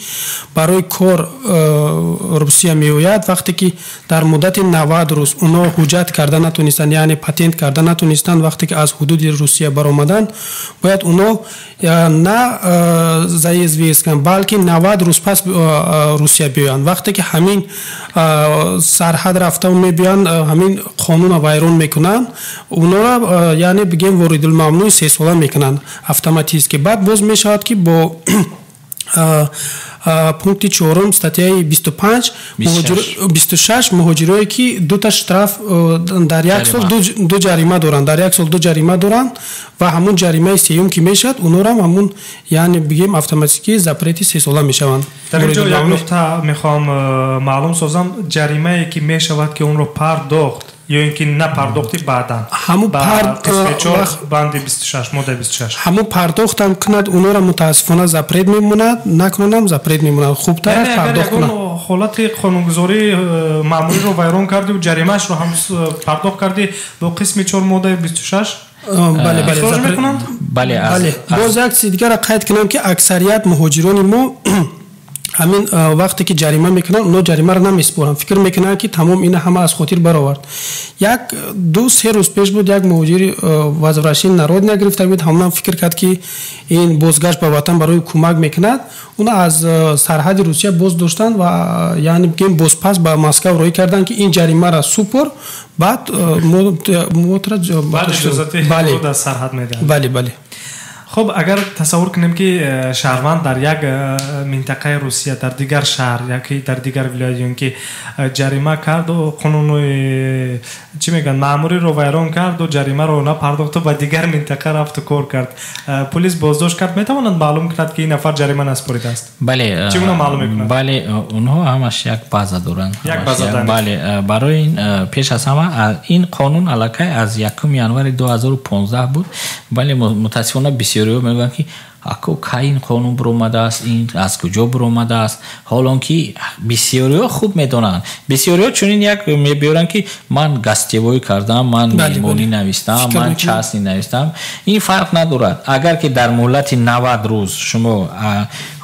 барои кор Русия меояд, вақте ки дар муддати 90 рӯз онҳо ҳуҷҷат карда натонистанд, яъне патент карда натонистанд, вақте ки аз ҳудуди Русия баромаданд, бояд онҳо на заезд въезд кунанд, балки 90 рӯз пас Русия биёянд. Вақте ки ҳамин сарҳад рафта мебиёянд, ҳамин қонунро вайрон мекунанд, онҳоро яъне бигем воридулмамнӯи 3 сола мекунанд автоматически. Баъд боз мешавад ки бо Пункти 4 статьяи 25 26 муҳоҷирое ки дута штраф дар як сол ду ҷарима доранд, дар як сол ду ҷарима доранд ва ҳамун ҷаримаи сеюм ки мешавад, онорам ҳамун, яъне бигем, автоматики запрети сесола мешаванд. Дар инҷо як нуқта мехоҳам маълум созам. Ҷаримае ки мешавад, ки онро пардохт ё ин ки напардохти баъдан ҳамун банди 26, моддаи 26, ҳамун пардохтам кунад, онора мутаассифона запрет мемонад, накунадам запрет мемонад. Хубтар аст пардохт кунад. Ҳолати қонунгузории маъмуриро вайрон кардиу ҷаримаашро ҳам пардохт кардӣ, бо қисми 4 моддаи 26 бале, бале, мекунанд. Бале. Боз як чизи дигарро қайд кунам, ки аксарият муҳоҷирони мо ҳамин вақте ки ҷарима мекунанд, онҳо ҷаримаро намеспоранд, фикр мекунанд, ки тамом, ина ҳама аз хотир баровард. Як ду се рӯз пеш буд, як муҳоҷири возвращение на родина гирифта буд. Ҳамонам фикр кард, ки ин бозгашт ба ватан барои кӯмак мекунад. Уна аз сарҳади Русия боз доштанд ва, яъне бигем, бозпас ба Москав роҳӣ карданд, ки ин ҷаримаро супор, баъд мотра. Сарҳад медиҳанд. Бале, бале. Хуб, агар тасаввур кунем, ки шаҳрванд дар як минтақаи Русия, дар дигар шаҳр яки дар дигар вилоят ё ки ҷарима карду қонуни, чӣ мегӯянд, маъмуриро вайрон карду ҷаримаро напардохту ба дигар минтақа рафту кор кард, полис боздошт кард, метавонад маълум кунад, ки ин нафар ҷарима наспоридааст? Бале. Чӣ гуна маълум мекунад? Бале, онҳо ҳамаш як база доранд. Як база. Бале, барои ин пеш аз ҳама ин қонун аллакай аз 1 январи 2015 буд. Бале, мутаассифона бисёриҳо мегӯянд, ки ако кай ин қонун биромадааст, ин аз куҷо биромадааст, ҳолон ки бисёриҳо хуб медонанд. Бисёриҳо чунин як мебиёранд, ки ман гостевой кардам, ман меҳмонӣ навистам, ман частный навистам. Ин фарқ надорад. Агар ки дар муҳлати 90 рӯз шумо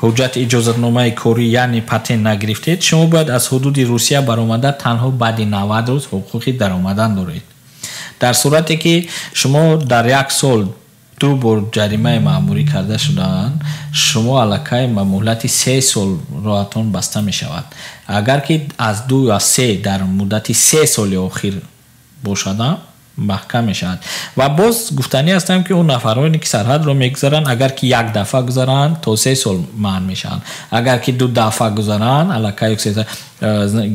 ҳуҷҷати иҷозатномаи корӣ, яъне патент нагирифтед, шумо бояд аз ҳудуди Русия баромада танҳо баъди 90 рӯз ҳуқуқи даромадан доред. Дар сурате ки шумо дар як сол ду бор ҷаримаи маъмурӣ карда шудаанд, шумо аллакай ба муҳлати 3 сол роҳатон баста мешавад. Агар ки аз ду аз се дар муддати 3 соли охир бошада, маҳкам мешавад. Ва боз гуфтанӣ ҳастам, ки он нафароне ки сарҳадро мегузаранд, агар ки як дафъа гузаранд, то 3 сол манъ мешаванд. Агар ки ду дафъа гузаранд, аллакай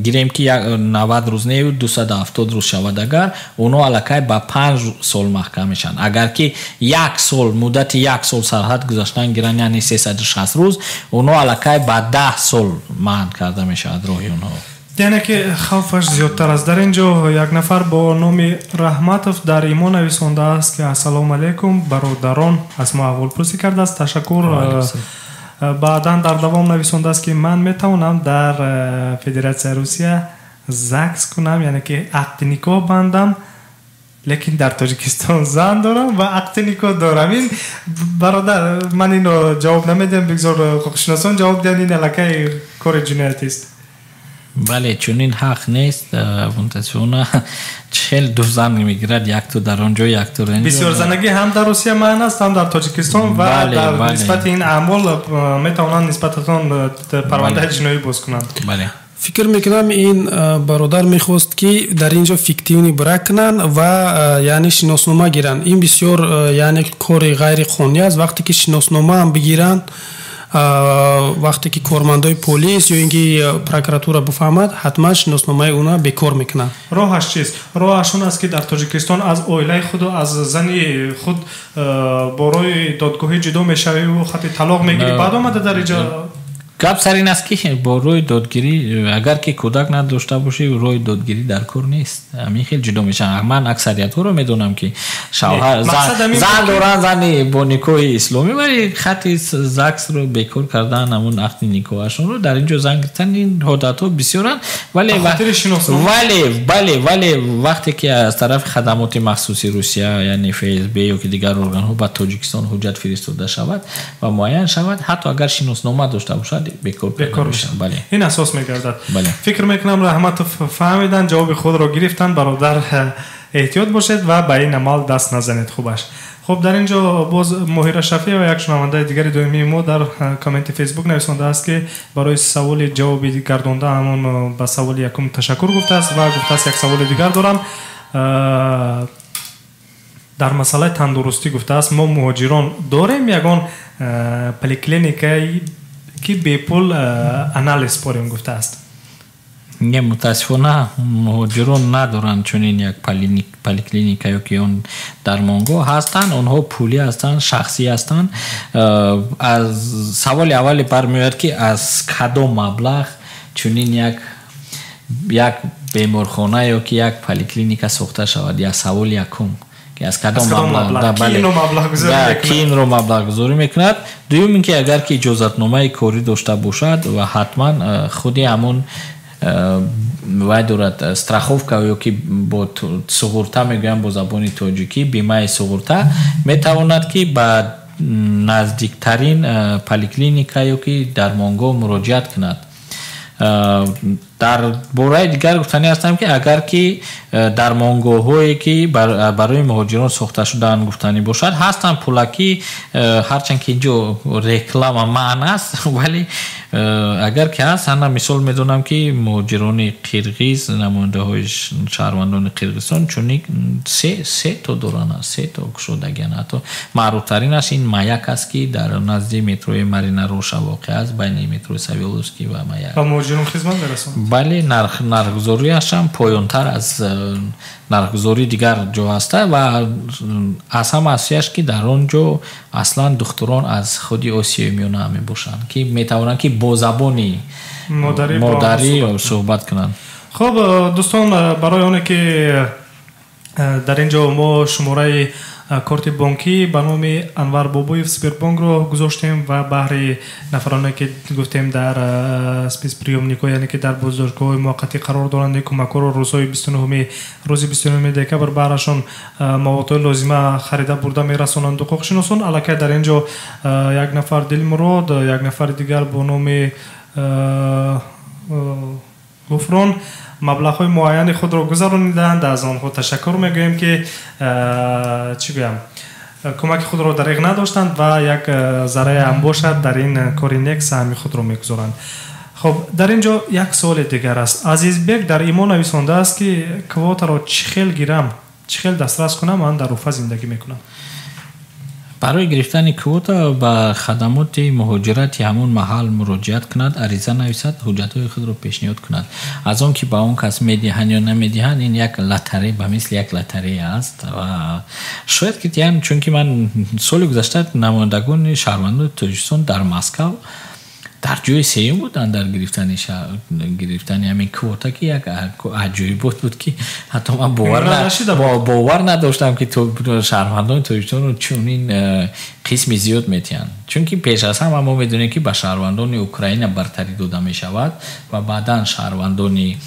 гирем ки 90 рӯз не, 270 рӯз шавад, агар онҳо аллакай ба 5 сол маҳкам мешаванд. Агар ки як сол, муддати як сол сарҳад гузаштан гиранд, яъне 360 рӯз, онҳо аллакай ба 10 сол манъ карда мешавад роҳи онҳо. Яъне ки хавфаш зиёдтар аст. Дар ин ҷо як нафар бо номи Раҳматов дар имо нависондааст, ки ассалому алайкум, бародарон, аз мо аҳволпурсӣ кардааст, ташаккур. Баъдан дар давом нависондааст, ки ман метавонам дар Федератсияи Русия ЗАГС кунам, яъне ки ақди никоҳ бандам, лекин дар Тоҷикистон зан дорам ва ақди никоҳ дорам. Ин бародар, ман инро ҷавоб намедиҳам, бигзор ҳуқуқшиносон ҷавоб диҳанд. Ин аллакай кори ҷиноятист. Бале, чунин ҳақ нест. Мутаассифона, хел ду зан мегирад, якто дар он ҷо, якто. Бисёрзанагӣ ҳам дар Русия манъ аст, ҳам дар Тоҷикистон, ва дар нисбати ин аъмол метавонанд нисбататон парвандаи ҷиноӣ боз кунанд. Бале. Фикр мекунам, ин бародар мехост, ки дар ин ҷо фиктивный брак кунанд ва, яъне, шиноснома гиранд. Ин бисёр, яъне, кори ғайриқонунӣ аст. Вақте ки шиносномаам бигиранд, вақте ки кормандои полис ё ин ки прокуратура бифаҳмад, ҳатман шиносномаи уна бекор мекунанд. Роҳаш чист? Роҳаш он аст, ки дар Тоҷикистон аз оилаи худу аз зани худ бо роҳи додгоҳӣ ҷудо мешавӣ, хати талоқ мегирӣ, баъд омада дар инҷо. Гап сар ин аст, ки бо роҳи додгирӣ, агар ки кӯдак надошта бошӣ, роҳи додгирӣ дар кор нест. Ҳамин хел ҷудо мешаванд. Ман аксариятҳоро медонам, ки шавҳар зан доранд, зани бо никоҳи исломӣ, вале хати ЗАГСро бекор кардан, ҳамун ақди никоҳашонро дар ин ҷо зан гирифтан. Ин ҳодатҳо бисёранд. Вале, бале, вале вақте ки аз тарафи хадамоти махсуси Русия, яъне ФСБ ё ки дигар органҳо, ба Тоҷикистон ҳуҷҷат фиристода шавад ва муайян шавад, ҳатто агар шиноснома дошта бошад, бекор мешавад. Ин асос мегардад. Фикр мекунам, Раҳматов фаҳмиданд, ҷавоби худро гирифтанд. Бародар, эҳтиёт бошед ва ба ин амал даст назанед, хубаш. Хуб, дар ин ҷо боз Моҳира Шафиева, як шунавандаи дигари доимии мо, дар комменти Фейсбук нависондааст, ки барои саволи ҷавоби гардонда ҳамон ба саволи якум ташаккур гуфтааст ва гуфтааст, як саволи дигар дорам дар масъалаи тандурустӣ. Гуфтааст, мо муҳоҷирон дорем ягон поликлиникаи Ки бепул анализ спорим гуфтааст. Не, мутаассифона, муҳоҷирон надоранд чунин як поликлиника ё ки он дармонгоҳ ҳастанд. Онҳо пулӣ ҳастанд, шахсӣ ҳастанд. Аз саволи аввале бармеояд, ки аз кадом маблағ чунин як беморхона ё ки як поликлиника сохта шавад. Як саволи якум, ки аз кадом маблағ, ки инро маблағгузорӣ мекунад. Дуюм ин ки агар ки иҷозатномаи корӣ дошта бошад ва ҳатман худи ҳамон вай дорад страховка ё ки бо суғурта мегӯям бо забони тоҷикӣ, бимаи суғурта, метавонад ки ба наздиктарин поликлиника ё ки дармонгоҳ муроҷиат кунад. Дар бораи дигар гуфтанӣ ҳастам, ки агар ки дармонгоҳҳое ки барои муҳоҷирон сохта шудаанд гуфтанӣ бошад, ҳастанд пулакӣ. Ҳарчанд ки инҷо реклама манъ аст, вале агар ки ҳаст, ҳана мисол медонам, ки муҳоҷирони қирғиз, намояндаҳои шаҳрвандони Қирғизистон чунин се то доранд, се то кушодагиан. Ҳатто маъруфтаринаш ин «Маяк» аст, ки дар назди метрои Марина Роща воқеъ аст, байни метрои Савеловский ва «Маяк». Ба муҳоҷирон хизмат мерасонад. Бале, нархгузориашам поёнтар аз нархгузории дигар ҷо ҳаста ва аз ҳама асосияш, ки дар он ҷо аслан духтурон аз худи Осиёи Миёна мебошанд, ки метавонанд ки бо забони модарӣ суҳбат кунанд. Хуб, дӯстон, барои оне ки дар ин ҷо мо шумораи корти бонкӣ ба номи Анвар Бобоев Сбербонкро гузоштем ва баҳри нафароне ки гуфтем дар спецприёмникҳо, яъне ки дар боздоштгоҳҳои муваққатӣ қарор доранд, кӯмакҳоро рӯзҳои 29-уми, рӯзи 29 декабр баҳрашон маводҳои лозима харида бурда мерасонанд ҳуқуқшиносон. Аллакай дар ин ҷо як нафар Дилмурод, як нафари дигар бо номи Гуфрон маблағҳои муайяни худро гузарониданд. Аз онҳо ташаккур мегӯем, ки чӣ гӯям, кӯмаки худро дариғ надоштанд ва як зарраам бошад дар ин кори нек саҳми худро мегузоранд. Хуб, дар ин ҷо як суоли дигар аст. Азизбек дар имо нависондааст, ки квотаро чӣ хел гирам, чӣ хел дастрас кунам, ман дар Уфа зиндагӣ мекунам. Барои гирифтани квота ба хадамоти муҳоҷирати ҳамон маҳал муроҷиат кунад, ариза нависад, ҳуҷҷатҳои худро пешниҳод кунад. Аз он ки ба он кас медиҳанд ё намедиҳанд, ин як лотарея, ба мисли як лотарея аст ва шояд ки диҳанд, чунки ман соли гузашта намояндагони шаҳрвандони Тоҷикистон дар Москав дар ҷои сеюм буданд дар гирифтани ҳамин квота, ки як аҷоибот буд, ки ҳатто ман бовар надоштам, ки шаҳрвандони Тоҷикистонро чунин қисми зиёд метиҳанд, чунки пеш аз ҳама мо медонем, ки ба шаҳрвандони Украина бартарӣ дода мешавад ва баъдан шаҳрвандони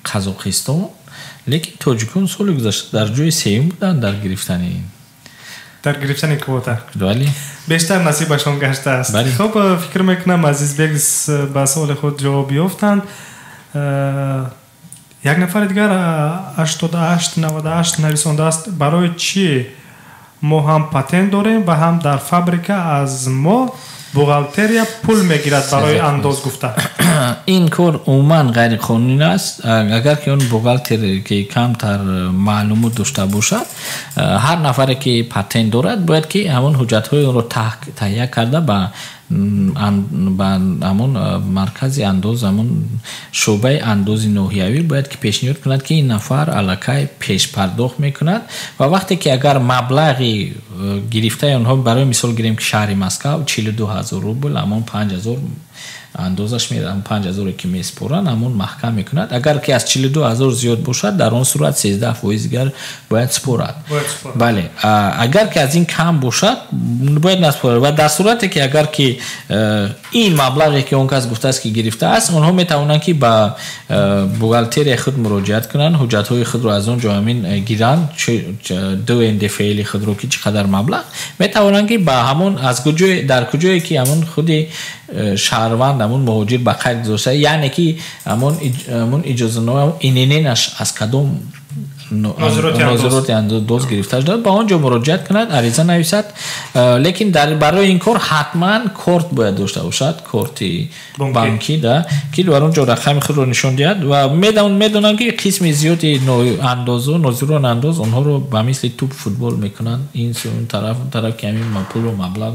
Қазоқистон, лекин тоҷикон соли гузашта дар ҷои сеюм буданд дар гирифтани ин. Дар гирифтани квота. Бале. Бештар насибашон гаштааст. Хуб, фикр мекунам, Азизбек ба суоли худ ҷавоб ёфтанд. Як нафари дигар 8898 нависондааст: барои чӣ мо ҳам патент дорем ва ҳам дар фабрика аз мо бухгалтерия пул мегирад барои андоз гуфта? Ин кор умуман ғайриқонунӣ аст. Агар ки он бухгалтер ки камтар маълумот дошта бошад, ҳар нафаре ки патент дорад, бояд ки ҳамон ҳуҷҷатҳои онро таҳия карда ба ҳамон маркази андоз, ҳамон шӯъбаи андози ноҳиявӣ бояд ки пешниҳод кунад, ки ин нафар аллакай пешпардохт мекунад. Ва вақте ки агар маблағи гирифтаи онҳо, барои мисол гирем, ки шаҳри Москав 42 000 рубл, ҳамон 5000 андозаш, 5000-е ки месупоранд, ҳамон маҳкам мекунад. Агар ки аз 42 000 зиёд бошад, дар он сурат 13% дигар бояд супорад. Бале, агар ки аз ин кам бошад, бояд насупорад. Ва дар сурате ки агар ки ин маблағе ки он кас гуфтааст, ки гирифтааст, онҳо метавонанд ки ба бухгалтерияи худ муроҷиат кунанд, ҳуҷҷатҳои худро аз он ҷо ҳамин гиранд, ду НДФЛ-и худро, ки чӣ қадар маблағ, метавонанд ки ба ҳамон аз дар куҷое ки ҳамон худи шаҳрванд, ҳамон муҳоҷир ба қайд гузошта, яъне ки ҳамон иҷозанома ИНН-аш аз кадом нозироти андоз гирифта шудааст, ба он ҷо муроҷиат кунад, ариза нависад. Лекин барои ин кор ҳатман корт бояд дошта бошад, корти банкӣ, ки бар он ҷо рақами худро нишон диҳад. Ва медонам, ки қисми зиёди андозу нозирон андоз онҳоро ба мисли тӯп футбол мекунанд, ин су он тараф, он тараф, ки ҳамин пулро маблағ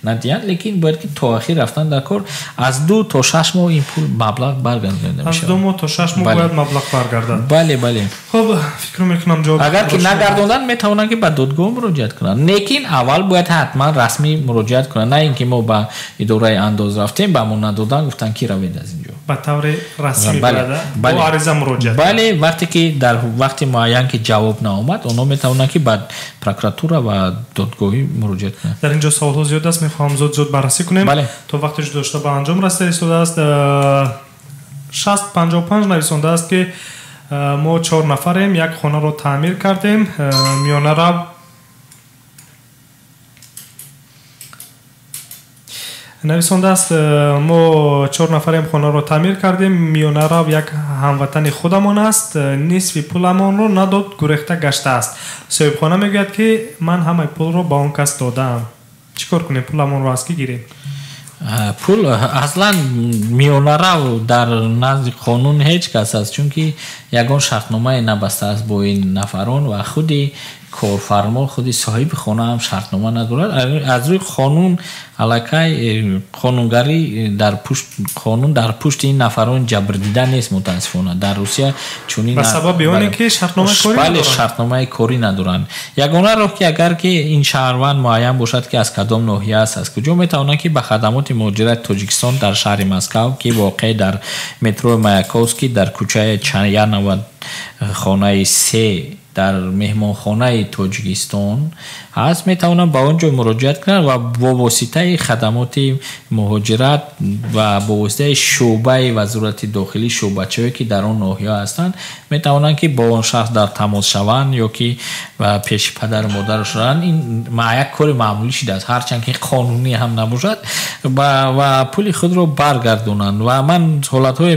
надиҳанд. Лекин бояд ки то охир рафтан дар кор, аз 2 то 6 моҳ ин пул маблағ баргардонида мешавад. Аз 2 моҳ то 6 моҳ бояд маблағ баргардад. Бале, бале. Хуб, фикр мекунам ҷавоб. Агар ки нагардонданд, метавонанд ки ба додгоҳ муроҷиат кунанд, лекин аввал бояд ҳатман расмӣ муроҷиат кунанд, на ин ки мо ба идораи андоз рафтем, ба мо надоданд, гуфтанд ки равед аз инҷо. Ба таври расмӣ бояд бо ариза муроҷиат. Бале, вақте ки дар вақти муайян ки ҷавоб наомад, онҳо метавонанд ки ба прокуратура ва додгоҳӣ муроҷиат кунанд. Дар инҷо саволҳо зиёд аст, мехоҳам зуд-зуд баррасӣ кунем. То вақте дошта ба анҷом расида истодааст. 655 нависондааст, ки мо 4 нафарем, як хонаро таъмир кардем, миёнарав нависондааст, мо 4 нафарем, хонаро таъмир кардем, миёнарав як ҳамватани худамон аст, нисфи пуламонро надод, гурехта гаштааст. Соҳибхона мегӯяд, ки ман ҳамаи пулро ба он кас додаам. Чӣ кор кунем? Пуламонро аз кӣ гирем? Пул аслан миёнарав дар назди қонун ҳеҷ кас аст, чунки ягон шартномае набастааст бо ин нафарон ва худи корфармо, худи соҳиби хона ҳам шартнома надорад. Аз рӯи қонун аллакай қонунгарӣ дар пушт, қонун дар пушти ин нафарон ҷабрдида нест, мутаассифона. Дар Русия чунин ба сабаби оне ки шартномаи корӣ бале, надоранд. Шартномаи корӣ надоранд. Ягона роҳ ки агар ки ин шаҳрванд муайян бошад, ки аз кадом ноҳия аст, аз куҷо, метавонад ки ба хадамоти муҳоҷирати Тоҷикистон дар шаҳри Москав, ки воқеъ дар метрои Маяковский, дар кӯчаи Чаянова, хонаи 3, дар меҳмонхонаи Тоҷикистон ҳаст, метавонанд ба он ҷо муроҷиат кунанд ва бо воситаи хадамоти муҳоҷират ва бо воситаи шӯъбаи вазорати дохилӣ, шӯъбачаҳое ки дар он ноҳия ҳастанд, метавонанд ки бо он шахс дар тамос шаванд ё ки пеши падару модараш раванд. Ин як кори маъмулӣ шудааст, ҳарчанд ки қонунӣ ҳам набошад, ва пули худро баргардонанд. Ва ман ҳолатҳое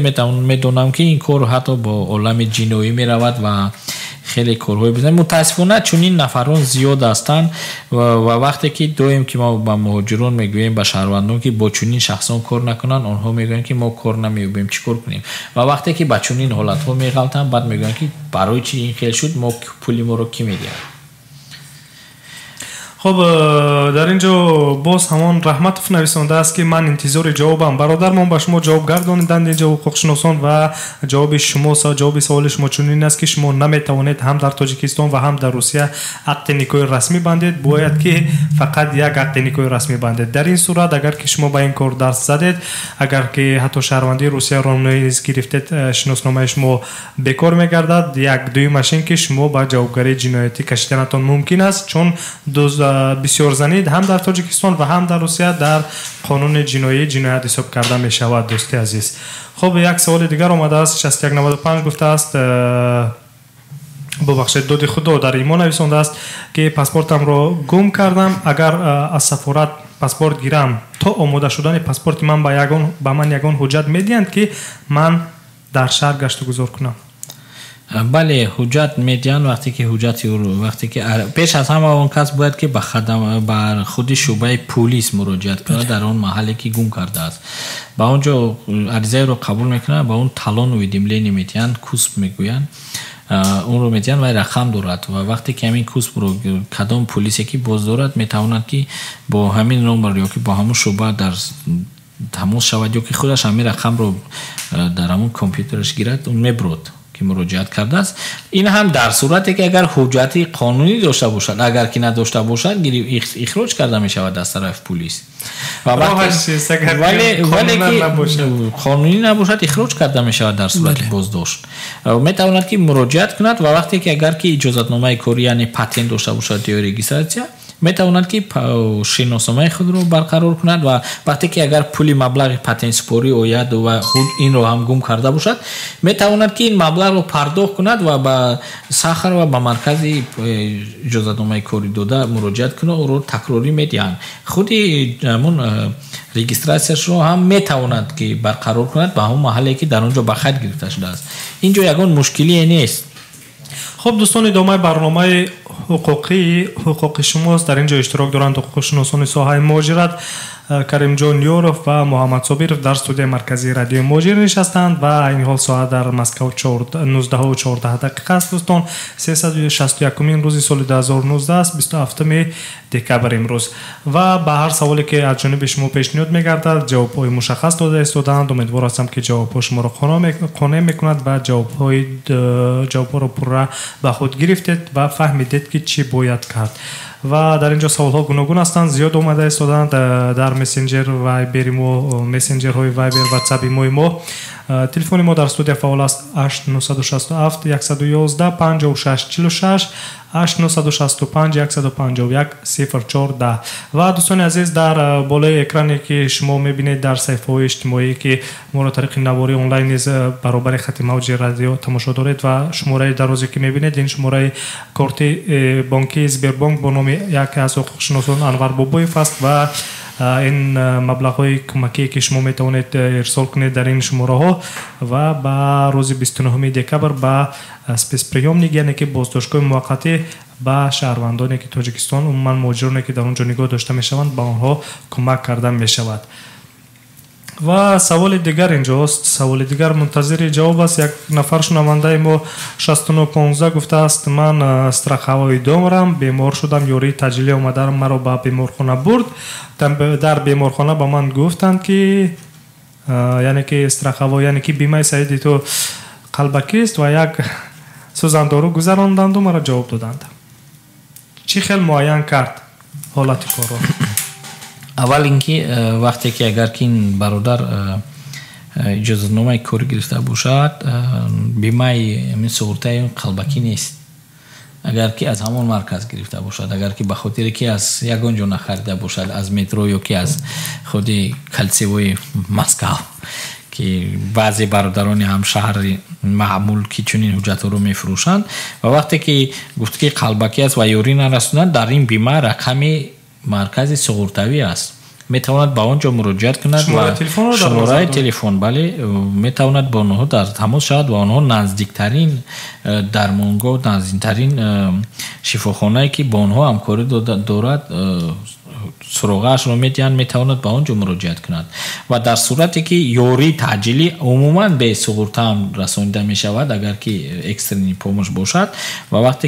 медонам, ки ин кор ҳатто бо олами ҷиноӣ меравад ва хеле корҳои бизан. Мутаассифона чунин нафарон зиёд ҳастанд ва вақте ки доим ки мо ба муҳоҷирон мегӯем, ба шаҳрвандон, ки бо чунин шахсон кор накунанд, онҳо мегӯянд, ки мо кор намеёбем, чӣ кор кунем? Ва вақте ки ба чунин ҳолатҳо меғалтанд, баъд мегӯянд, ки барои чӣ ин хел шуд, мо пули моро кӣ медиҳад? Хуб, дар ин ҷо боз ҳамон Раҳматов нависондааст, ки ман интизори ҷавобам. Бародармон ба шумо ҷавоб гардониданд инҷо ҳуқуқшиносон ва ҷавоби шумо, ҷавоби саволи шумо чунин аст, ки шумо наметавонед ҳам дар Тоҷикистон ва ҳам дар Русия ақди никоҳи расмӣ бандед, бояд ки фақат як ақди никоҳи расмӣ бандед. Дар ин сурат агар ки шумо ба ин кор даст задед, агар ки ҳатто шаҳрвандии Русияро низ гирифтед, шиносномаи шумо бекор мегардад. Як дуюмаш ин ки шумо ба ҷавобгарии ҷиноятӣ кашиданатон мумкин аст, чун бисёрзанӣ ҳам дар Тоҷикистон ва ҳам дар Русия дар қонуни ҷиноӣ ҷиноят ҳисоб карда мешавад, дӯсти азиз. Хуб, як саволи дигар омадааст. 6195 гуфтааст, бубахшед, доди худо дар имо нависондааст, ки паспортамро гум кардам, агар аз сафорат паспорт гирам, то омода шудани паспорти ман ба ман ягон ҳуҷҷат медиҳанд, ки ман дар шаҳр гаштугузор кунам? Бале, ҳуҷҷат медиҳанд. Вақте ки ҳуҷҷати вақте ки пеш аз ҳама он кас бояд ки ба худи шӯъбаи пулис муроҷиат кунад дар он маҳалле ки гум кардааст. Ба он ҷо аризаеро қабул мекунанд, ба он талон уведомление медиҳанд, кусб мегӯянд, онро медиҳанд ва рақам дорад. Ва вақте ки ҳамин кусбро кадом пулисе ки боз дорад, метавонад ки бо ҳамин номер ё ки бо ҳамон шӯъба дар тамос шавад, ё ки худаш ҳамин рақамро дар ҳамон компютераш гирад, он мебурад ки муроҷиат кардааст. Ин ҳам дар сурате ки агар ҳуҷҷати қонунӣ дошта бошад, агар ки надошта бошад, ихроҷ карда мешавад аз тарафи пулис. Вале ки қонунӣ набошад, ихроҷ карда мешавад дар сурати боздошт. Метавонад ки муроҷиат кунад ва вақте ки агар ки иҷозатномаи корӣ, яъне патент дошта бошад ё регистратсия, метавонад ки шиносномаи худро барқарор кунад ва вақте ки агар пули маблағи патентсупорӣ ояд ва худ инро ҳам гум карда бошад, метавонад ки ин маблағро пардохт кунад ва ба Сахар ва ба маркази иҷозатномаи корӣ дода муроҷиат кунад, ӯро такрорӣ медиҳанд. Худи ҳамон регистратсияшро ҳам метавонад ки барқарор кунад ба ҳамон маҳалле ки дар он ҷо ба қайд гирифта шудааст. Ин ҷо ягон мушкилие нест. Хуб, дӯстон, идомаи барномаи ҳуқуқии ҳуқуқи шумост. Дар ин ҷо иштирок доранд ҳуқуқшиносони соҳаи муҳоҷират Каримҷон Ёров ва Муҳаммад Собиров дар студияи марказии радиои Муҳоҷир нишастанд ва айни ҳол соат дар Москав 19:14 дақиқа аст. Дӯстон, 361-умин рӯзи соли 2019 аст, 27 декабр имрӯз. Ва ба ҳар саволе ки аз ҷониби шумо пешниҳод мегардад, ҷавобҳои мушаххас дода истодаанд. Умедвор ҳастам, ки ҷавобҳо шуморо қонеъ мекунад ва ҷавобҳоро пурра ба худ гирифтед ва фаҳмидед, ки чӣ бояд кард. Ва дар ин ҷо саволҳо гуногун ҳастанд, зиёд омада истодаанд дар мессенҷер вайбери мо, мессенҷерҳои вайбер, ватсапи мои мо. Телефони мо дар студия фаъол аст: 8967 111 56 46, 8965 151 04 10. Ва дӯстони азиз, дар болои экране ки шумо мебинед, дар саҳифаҳои иҷтимоӣ, ки моро тариқи навори онлайн низ баробари хати мавҷи радио тамошо доред, ва шумораи дарозе ки мебинед, ин шумораи корти бонкии Сбербонк бо номи яке аз ҳуқуқшиносон Анвар Бобоев аст. Ва ин маблағҳои кӯмакие ки шумо метавонед ирсол кунед дар ин шумораҳо ва ба рӯзи 29 декабр ба спецприёмник, яъне ки боздоштгоҳи муваққатӣ, ба шаҳрвандоне ки Тоҷикистон, умуман муҳоҷироне ки дар он ҷо нигоҳ дошта мешаванд, ба онҳо кӯмак карда мешавад. Ва саволи дигар инҷост, саволи дигар мунтазири ҷавоб аст. Як нафар шунавандаи мо 6915 гуфтааст: ман страховой дорам, бемор шудам, ёрии таъҷилӣ омада маро ба беморхона бурд. Дар беморхона ба ман гуфтанд, ки яъне ки страховой, яъне ки бимаи саиди ту қалбакист, ва як сӯзандору гузаронданду маро ҷавоб доданд. Чӣ хел муайян кард ҳолати корро? Аввал ин ки вақте ки агар ки ин бародар иҷозатномаи корӣ гирифта бошад, бимаи суғуртаи қалбакӣ нест, агар ки аз ҳамон марказ гирифта бошад. Агар ки ба хотире ки аз ягон ҷо нахарида бошад, аз метро ё ки аз худи кольцевой Москав, ки баъзе бародарони ҳамшаҳри маъмул ки чунин ҳуҷҷатҳоро мефурӯшанд, ва вақте ки гуфт ки қалбакӣ аст ва ёрӣ нарасонанд, дар ин бима рақами маркази суғуртавӣ аст, метавонад ба он ҷо муроҷиат кунад ва шумораи телефон, бале, метавонад бо онҳо дар тамос шавад ва онҳо наздиктарин дармонгоҳ, наздиктарин шифохонае ки бо онҳо ҳамкорӣ дорад, суроғаашро медиҳанд, метавонад ба он ҷо муроҷиат кунад. Ва дар сурате ки ёрии таъҷилӣ умуман бе суғуртаам расонида мешавад, агар ки экстренный помощь бошад, ва вақте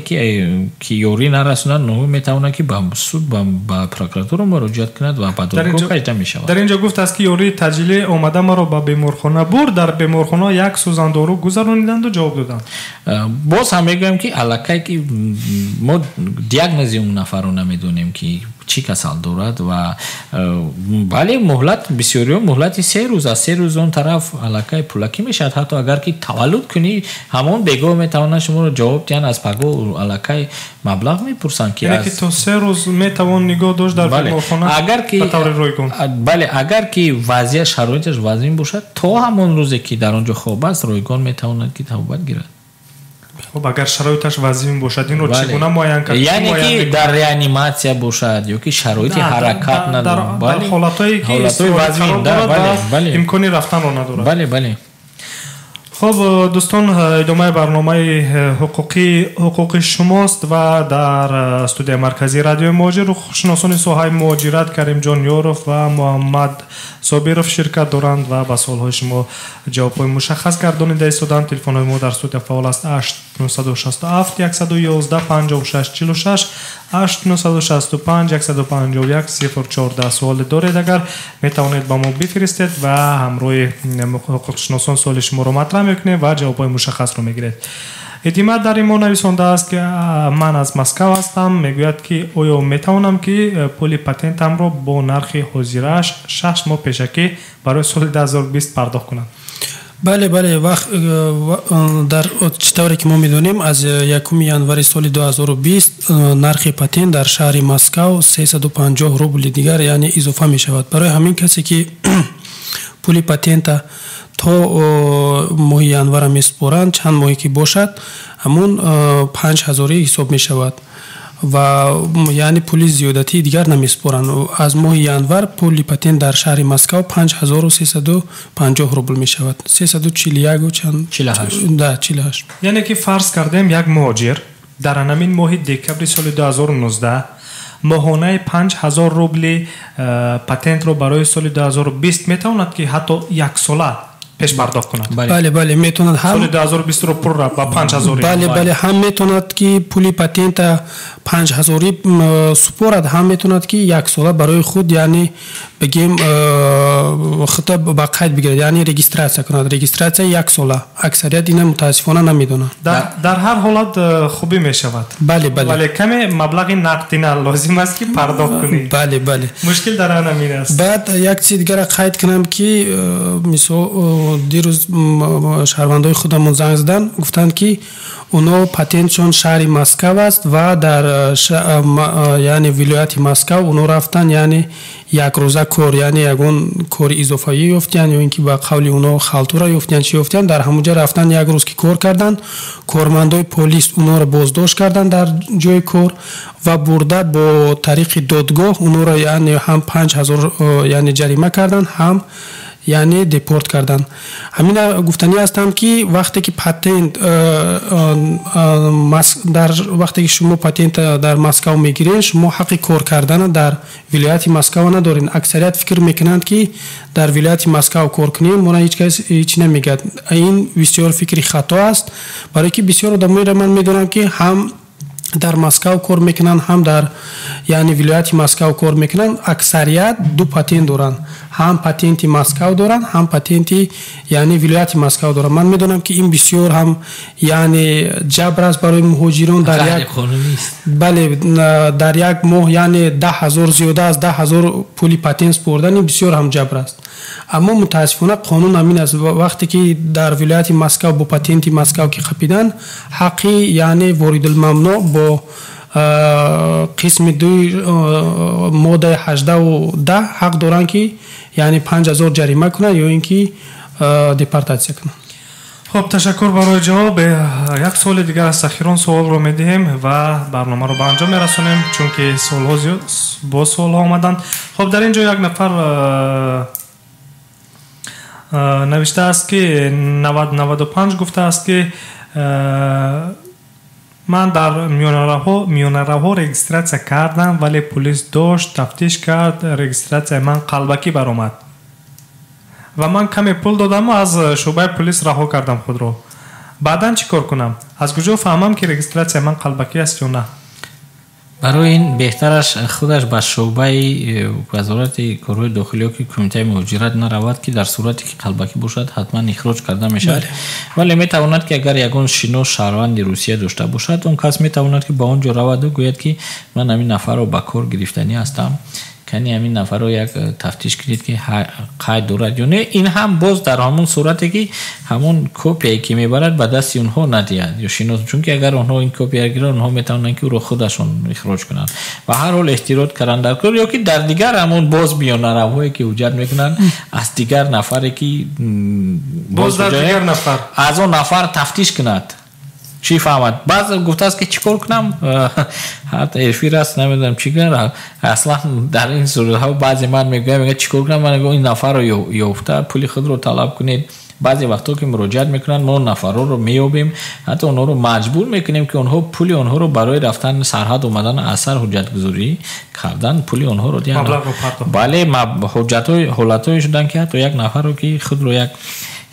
ки ёрӣ нарасонад, метавонад ки ба суд, ба прокуратура муроҷиат кунад ва ба додгоҳ кашида мешавад. Дар ин ҷо гуфтааст, ки ёрии таъҷилӣ омада маро ба беморхона бурд, дар беморхона як сӯзандору гузарониданду ҷавоб доданд. Боз ҳам мегӯям, ки аллакай ки мо диагнози он нафарро намедонем, ки чӣ касал дорад. Ва бале, муҳлат бисёриҳо муҳлати 3 рӯз, аз 3 рӯз он тараф аллакай пулакӣ мешавад. Ҳатто агар ки таваллуд кунӣ, ҳамон бегоҳ метавонанд шуморо ҷавоб диҳанд, аз пагоҳ аллакай маблағ мепурсанд. Ки то 3 рӯз метавон нигоҳ дошт дар беморхона? Агар ки ба таври ройгон? Бале, агар ки вазъият, шароиташ вазъин бошад, то ҳамон рӯзе ки дар он ҷо хоб аст, ройгон метавонад ки табобат гирад. Хуб, агар шароиташ вазъин бошад, инро чӣ гуна муайян кард? Яъне ки дар реаниматсия бошад ё ки шароити ҳаракат надорад. Дар ҳолатҳое ки имкони рафтанро надорад. Бале. Хуб, дӯстон, идомаи барномаи ҳуқуқи шумост ва дар студияи марказии радиои Муҳоҷир ҳуқуқшиносони соҳаи муҳоҷират Каримҷон Ёров ва Муҳаммад Собиров ширкат доранд ва ба суолҳои шумо ҷавобҳои мушаххас гардонида истодаанд. Телефонҳои мо дар студия фаъол аст: 8967 111 56 46, 8965 151 014. Суоле доред агар, метавонед ба мо бифиристед ва ҳамроҳи ҳуқуқшиносон суоли шуморо матраҳ мекунем ва ҷавобҳои мушаххасро мегиред. Эътимад дар ин мо нависондааст, ки ман аз Москав ҳастам. Мегӯяд, ки оё метавонам, ки пули патентамро бо нархи ҳозирааш 6 моҳ пешакӣ барои соли 2020 пардохт кунам? Бале, вақт дар чӣ тавре ки мо медонем, аз 1 январи соли 2020 нархи патент дар шаҳри Москав 350 рубли дигар, яъне изофа мешавад. Барои ҳамин касе ки пули патента то моҳи январа месупоранд, чанд моҳе ки бошад, ҳамун 5000-ӣ ҳисоб мешавад. Ва яъне пули зиёдатии дигар намесупоранд. Аз моҳи январ пули патент дар шаҳри Москав 5350 рубл мешавад. 341 чанд? 48. Да, 48. Яъне ки фарз кардем, як муҳоҷир дар ҳамин моҳи декабри соли 2019 моҳонаи 5000 рубли патентро барои соли 2020 метавонад ки ҳатто яксола пешпардохт кунад. Бале, бале, метавонад ҳам соли 2020 ро пурра ба 5000. Бале, бале, ҳам метавонад ки пули патента 5000 супорад, ҳам метавонад ки яксола барои худ, яъне бигем, худро ба қайд бигирад, яъне регистрация кунад. Регистрация яксола. Аксарият ина мутаассифона намедонанд. Дар ҳар ҳолат хубӣ мешавад. Бале, бале. Вале каме маблағи нақдина лозим аст ки пардохт кунӣ. Бале, бале. Мушкил дар ҳамин аст. Баъд як чизи дигара қайд кунам ки мисол дирӯз шаҳрвандои худамон занг заданд, гуфтанд ки оно патентшон шаҳри Москав аст ва дар яъне вилояти Москав оно рафтан, яъне якрӯза кор, яъне ягон кори изофавӣ ёфтиянд ё ин ки ба қавли оно халтура ёфтиянд, чӣ ёфтиянд, дар ҳамонҷа рафтан як рӯз ки кор карданд, кормандои полис онҳоро боздошт карданд дар ҷои кор ва бурда бо тариқи додгоҳ онҳоро яъне ҳам 5000 яъне ҷарима карданд, ҳам яъне депорт карданд. Ҳамина гуфтанӣ ҳастам ки вақте ки патент дар вақте ки шумо патент дар Москав мегиред, шумо ҳаққи кор кардана дар вилояти Москав надоред. Аксарият фикр мекунанд ки дар вилояти Москав кор кунем, моро ҳеҷ кас ҳеҷ намегӯяд. Ин бисёр фикри хато аст, барои ки бисёр одамоеро ман медонам ки ҳам дар Москав кор мекунанд, ҳам дар яъне вилояти Москав кор мекунанд. Аксарият ду патент доранд, ҳам патенти Москав доранд, ҳам патенти яъне вилояти Москав доранд. Ман медонам ки ин бисёр ҳам яъне ҷабр аст барои муҳоҷирон. Дар як, бале, дар як моҳ яъне 10 000, зиёда аз 10 000 пули патент супордан ин бисёр ҳам ҷабр аст. Аммо мутаассифона қонун ҳамин аст. Вақте ки дар вилояти Москав бо патенти Москав ки қапиданд, ҳаққи яъне воридулмамнӯъ бо қисми дуи моддаи 18-10 ҳақ доранд ки яъне 5000 ҷарима кунанд ё ин ки депортатсия кунанд. Хуб, ташаккур барои ҷавоб. Як суоли дигар аст, ахирон суолро медиҳем ва барномаро ба анҷом мерасонем, чунки суолҳо зиёд, боз суолҳо омаданд. Хуб, дар ин ҷо як нафар навиштааст ки 9095 гуфтааст ки ман дар миёнаравҳо регистрация кардам, вале полис дошт, тафтиш кард, регистрацияи ман қалбакӣ баромад ва ман каме пул додаму аз шӯъбаи полис раҳо кардам худро. Баъдан чӣ кор кунам? Аз куҷо фаҳмам ки регистрацияи ман қалбакӣ аст ё на? Барои ин беҳтараш худаш ба шӯъбаи вазорати корҳои дохилӣ ё ки кумитаи муҳоҷират наравад, ки дар сурате ки қалбакӣ бошад, ҳатман ихроҷ карда мешавад. Вале метавонад ки агар ягон шинос шаҳрванди Русия дошта бошад, он кас метавонад ки ба он ҷо раваду гӯяд ки ман ҳамин нафарро ба кор гирифтанӣ ҳастам, кани ҳамин нафарро як тафтиш кунед ки қайд дорад ё не. Ин ҳам боз дар ҳамон сурате ки ҳамон копияе ки мебарад, ба дасти онҳо надиҳад ё шинос, чунки агар онҳо ин копияро гиранд, онҳо метавонанд ки ӯро худашон ихроҷ кунанд. Ба ҳар ҳол эҳтирот кардан дар кор ё ки дар дигар ҳамон боз миёнаравҳое ки ҳуҷҷат мекунанд, аз дигар нафаре ки боз дар дигар нафар аз он нафар тафтиш кунад, чӣ фаҳмад. Баъзе гуфтааст ки чӣ кор кунам, ҳатто эфир аст, намедонам чӣ кунам. Аслан дар ин суратҳо баъзе ман мегӯям, мегӯяд чӣ кор кунам, ман мегӯям ин нафарро ёфта пули худро талаб кунед. Баъзе вақтҳо ки муроҷиат мекунанд, мо нафарҳоро меёбем, ҳатто онҳоро маҷбур мекунем ки онҳо пули онҳоро барои рафтан сарҳад омадан аз сар ҳуҷҷатгузорӣ кардан пули онҳоро диҳанд. Бале, ҳуҷҷатҳои ҳолатҳое шуданд ки ҳатто як нафарро ки худро як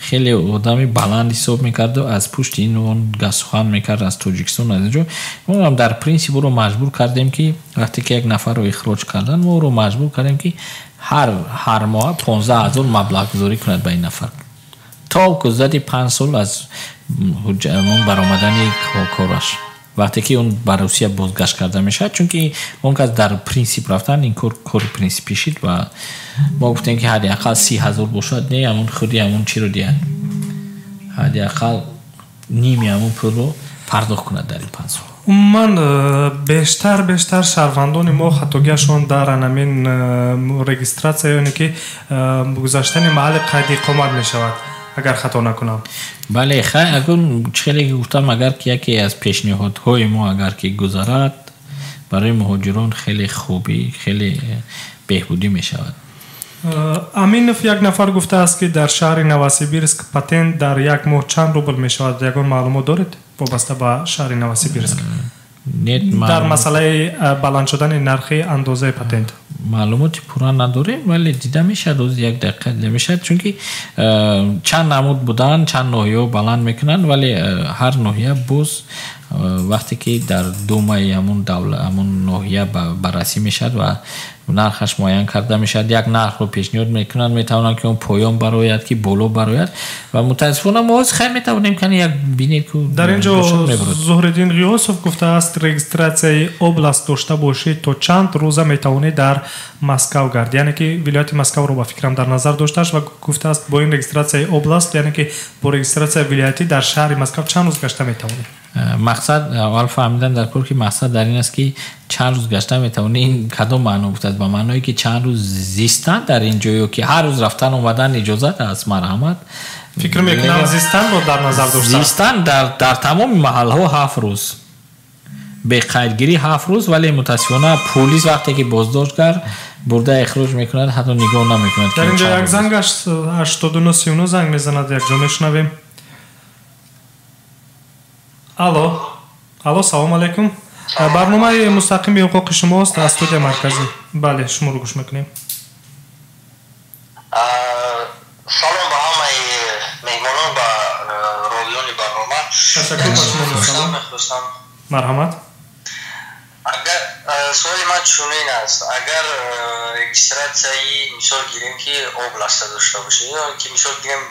хеле одами баланд ҳисоб мекарду аз пушти ин он гап-сухан мекард аз Тоҷикистон, аз инҷо, мо дар принсип ӯро маҷбур кардем ки вақте ки як нафарро ихроҷ кардан, мо ӯро маҷбур кардем ки ҳар моҳ 15 000 маблағгузорӣ кунад ба ин нафар то гузашти 5 сол аз баромадани кораш, вақте ки он ба Русия бозгашт карда мешавад, чунки он кас дар принсип рафтан ин кор кори принсипӣ шид ва мо гуфтем ки ҳадди ақал 30 000 бошад, не ҳамон худи ҳамон чиро диҳад, ҳадди ақал ними ҳамон пулро пардохт кунад дар ин 5 сол. Умуман бештар шаҳрвандони мо хатогиашон дар анамин регистрация ёне ки гузаштани маҳалли қайди иқомат мешавад, агар хато накунам. Бале, хай, акун чӣ хеле ки гуфтам, агар ки яке аз пешниҳодҳои мо агар ки гузарад, Барои муҳоҷирон хеле хубӣ, хеле беҳбудӣ мешавад. Аминов як нафар гуфтааст, ки дар шаҳри Новосибирск патент дар як моҳ чанд рубл мешавад? Ягон маълумот доред вобаста ба шаҳри Новосибирск? Дар масъалаи баланд шудани нархи андозаи патент маълумоти пурра надорем, вале дида мешавад, оз як дақиқа дида мешавад, чунки чанд намуд будан, чанд ноҳияҳо баланд мекунанд, вале ҳар ноҳия боз вақте ки дар думаи ҳамун давла, ҳамун ноҳия баррасӣ мешавад ва нархаш муайян карда мешавад, як нархро пешниҳод мекунанд, метавонанд ки он поён барояд, ки боло барояд, ва мутаассифона мо ҳозир хай метавонем кани як бинед ку. Дар ин ҷо Зуҳриддин Ғиёсов гуфтааст, регистратсияи област дошта бошед, то чанд рӯза метавонед дар Москав гард, яъне ки вилояти Москавро ба фикрам дар назар доштааст ва гуфтааст, бо ин регистратсияи област, яъне ки бо регистратсияи вилоятӣ дар шаҳри Москав чанд рӯз гашта метавонед? Мақсад аввал фаҳмидан дар кор, ки мақсад дар ин аст, ки чанд рӯз гашта метавонӣ, ин кадом маъно гуфтааст? Ба маъное ки чанд рӯз зистан дар ин ҷо ё ки ҳар рӯз рафтан омадан иҷозат аст, марҳамат. Фикр мекунам, зистанро дар назар доштааст. Зистан дар тамоми маҳалҳо 7 рӯз, беқайдгирӣ 7 рӯз, вале мутаассифона пулис вақте ки боздошт кард, бурда ихроҷ мекунад, ҳатто нигоҳ намекунад. Дар ин ҷо як занг, 8939 занг мезанад, якҷо мешунавем. Алло, алло, салом алейкум, барномаи мустақими ҳуқуқи шумост аз студияи марказӣ. Бале, шуморо гӯш мекунем. Салом ба ҳамаи меҳмонон, ба ровиёни барнома. Ташаккур, ба шумо салом, марҳамат. Агар суоли ман чунин аст: агар регистратсияи, мисол гирем, ки областа дошта бошӣ ё ки, мисол гирем,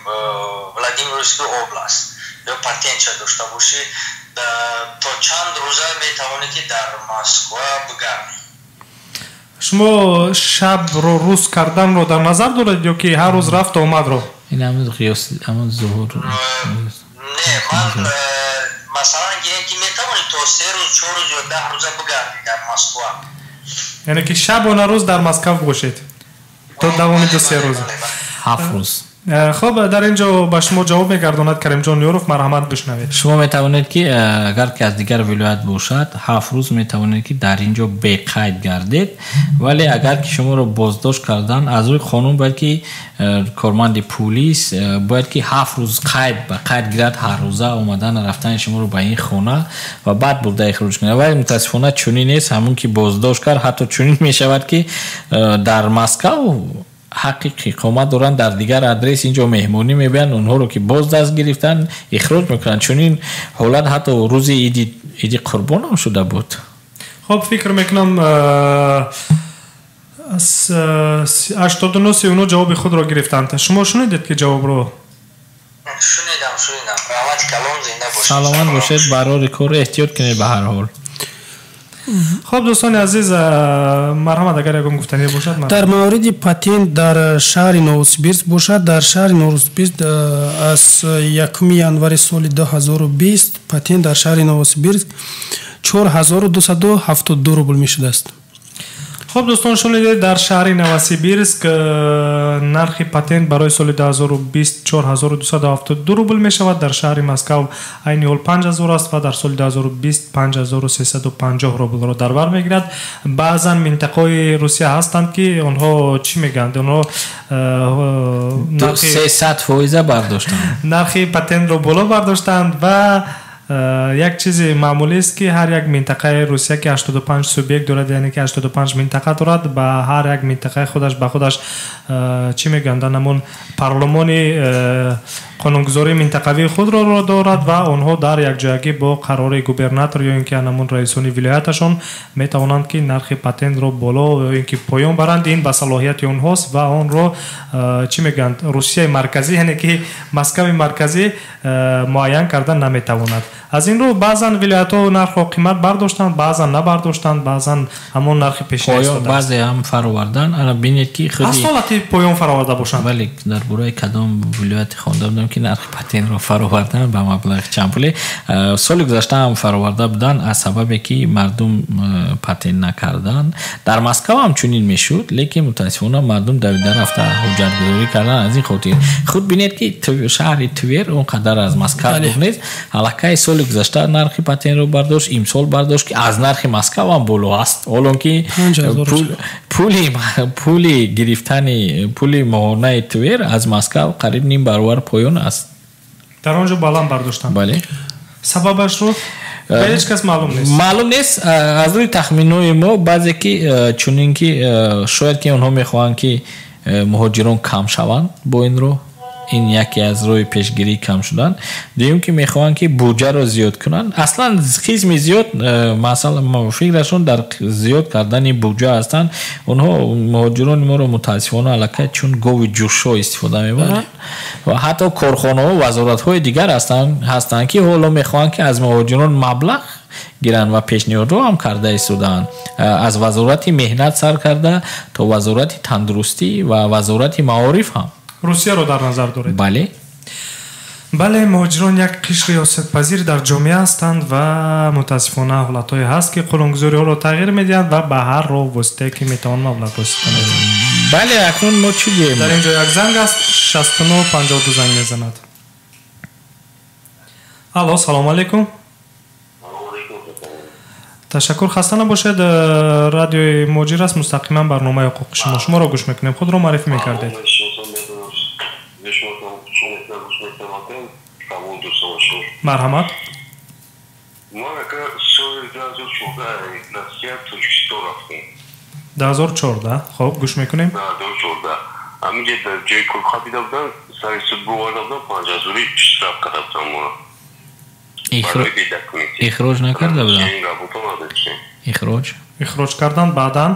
Владимирский област ё патентша дошта бошӣ, то чанд рӯза метавонӣ ки дар Москва бигардӣ? Шумо шабро рӯз карданро дар назар доред ё ки ҳар рӯз рафту омадро? Ин ҳамун қиёс, ҳамун зуҳур. Не, ман масалан гирем, ки метавонӣ то 3 рӯз, 4 рӯз ё 10 рӯза бигардӣ дар Москва. Яъне ки шабона рӯз дар Москав бошед то давоми 2-3 рӯз? 7 рӯз. Хуб, дар ин ҷо ба шумо ҷавоб мегардонад Каримҷон Ёров, марҳамат, бишнавед. Шумо метавонед ки агар ки аз дигар вилоят бошад, 7 рӯз метавонед ки дар ин ҷо беқайд гардед, вале агар ки шуморо боздошт кардан, аз рӯи қонун бояд ки корманди пулис бояд ки 7 рӯз қайд ба қайд гирад ҳаррӯза омадан рафтани шуморо ба ин хона ва баъд бурда ихроҷ кунад. Вале мутаассифона чунин нест. Ҳамун ки боздошт кард, ҳатто чунин мешавад, ки дар Москав ҳаққи иқомат доранд, дар дигар адрес инҷо меҳмонӣ мебиёянд, онҳоро ки боз даст гирифтанд, ихроҷ мекунанд. Чунин ҳолат ҳатто рӯзи иди Қурбонам шуда буд. Хуб, фикр мекунам, 8939 ҷавоби худро гирифтанд. Шумо шунидед ки ҷавобро? Шунидам, шунидам, раҳмати калон, зинда бошед. Саломат бошед, барори кор, эҳтиёт кунед ба ҳар ҳол. Хуб, дӯстони азиз, марҳамат, агар ягон гуфтание бошад. Дар мавриди патент дар шаҳри Новосибирск бошад, дар шаҳри Новосибирск аз 1 январи соли 2020 патент дар шаҳри Новосибирск 4272 рубл мешудааст. Хуб, дӯстон, шунидед, дар шаҳри Новосибирск нархи патент барои соли 2020 4272 рубл мешавад. Дар шаҳри Москав айни ҳол 5000 аст ва дар соли 2020 5350 рублро дар бар мегирад. Баъзан минтақаҳои Русия ҳастанд, ки онҳо чӣ мегӯянд, онҳо 300 фоиза бардоштанд. Нархи патентро боло бардоштанд ва як чизи маъмулист, ки ҳар як минтақаи Русия, ки 85 субъект дорад, яъне ки 85 минтақа дорад, ба ҳар як минтақаи худаш ба худаш чӣ мегӯянд, ҳамон парлумони қонунгузории минтақавии худро дорад ва онҳо дар якҷоягӣ бо қарори губернатор ё ин ки ҳамон раисони вилояташон метавонанд, ки нархи патентро боло ё ин ки поён баранд. Ин ба салоҳияти онҳост ва онро чӣ мегӯянд, Русияи марказӣ, яъне ки Москави марказӣ муайян карда наметавонад. Аз ин рӯ баъзан вилоятҳо нархро қимат бардоштанд, баъзан набардоштанд, баъзан ҳамон нархи пешина. Баъзе ҳам фаровардан. Ана бинед, ки аз ҳолати поён фароварда бошанд. Вале дар бораи кадом вилояти хонда будам, ки нархи патентро фаровардан ба маблағи чанд пуле. Соли гузашта ҳам фароварда буданд, аз сабабе ки мардум патент накарданд. Дар Москав ҳам чунин мешуд, лекин мутаассифона мардум давида рафта ҳуҷҷатгузорӣ карданд. Аз ин хотир худ бинед, ки шаҳри Твер он қадар аз Москав дур нест, аллакай. Соли гузашта нархи патентро бардошт, имсол бардошт, ки аз нархи Москав ҳам боло аст. Ҳолон ки пули гирифтани пули моҳонаи Твер аз Москав қариб ним баробар поён аст. Дар он ҷо баланд бардоштанд. Бале. Сабабашро ба ҳеҷ кас маълум нест. Маълум нест. Аз рӯи тахминҳои мо баъзе ки чунин ки шояд ки онҳо мехоҳанд, ки муҳоҷирон кам шаванд бо ин роҳ. Ин яке аз роҳи пешгирии кам шудан. Дуюм, ки мехоҳанд, ки буҷаро зиёд кунанд. Аслан қисми зиёд масалан фикрашон дар зиёд кардани буҷа ҳастанд. Онҳо муҳоҷирони моро мутаассифона аллакай чун гови ҷӯшшо истифода мебаранд ва ҳатто корхонаҳо, вазоратҳои дигар ҳастанд, ки ҳоло мехоҳанд, ки аз муҳоҷирон маблағ гиранд ва пешниҳодҳо ҳам карда истодаанд, аз вазорати меҳнат сар карда то вазорати тандурустӣ ва вазорати маориф ҳам. Русияро дар назар доред? Бале. Бале, муҳоҷирон як қишри осебпазир дар ҷомеа ҳастанд ва мутаассифона ҳолатҳое ҳаст, ки қонунгузориҳоро тағйир медиҳанд ва ба ҳар роҳ воситае, ки метавон, маблағро истифода медиҳанд. Бале, акнун мо чӣ гӯем? Дар ин ҷо як занг аст, 6952 занг мезанад. Алло, салому алейкум. Ташаккур, хаста набошед. Радиои Муҳоҷир аст, мустақиман барномаи ҳуқуқи шумо. Шуморо гӯш мекунем. Худро муаррифӣ мекардед. Марҳамат. Ман ака соли 2014 Россия Тоҷикистон рафтем. 2014. Хоб, гӯш мекунем. 2014. Ҳаминҷа дар ҷои кор хабида будам, сари суд боварда будам, 5000 штраф карда будам моро. Ихроҷ накарда будам? Ихроҷ? Ихроҷ кардан, баъдан?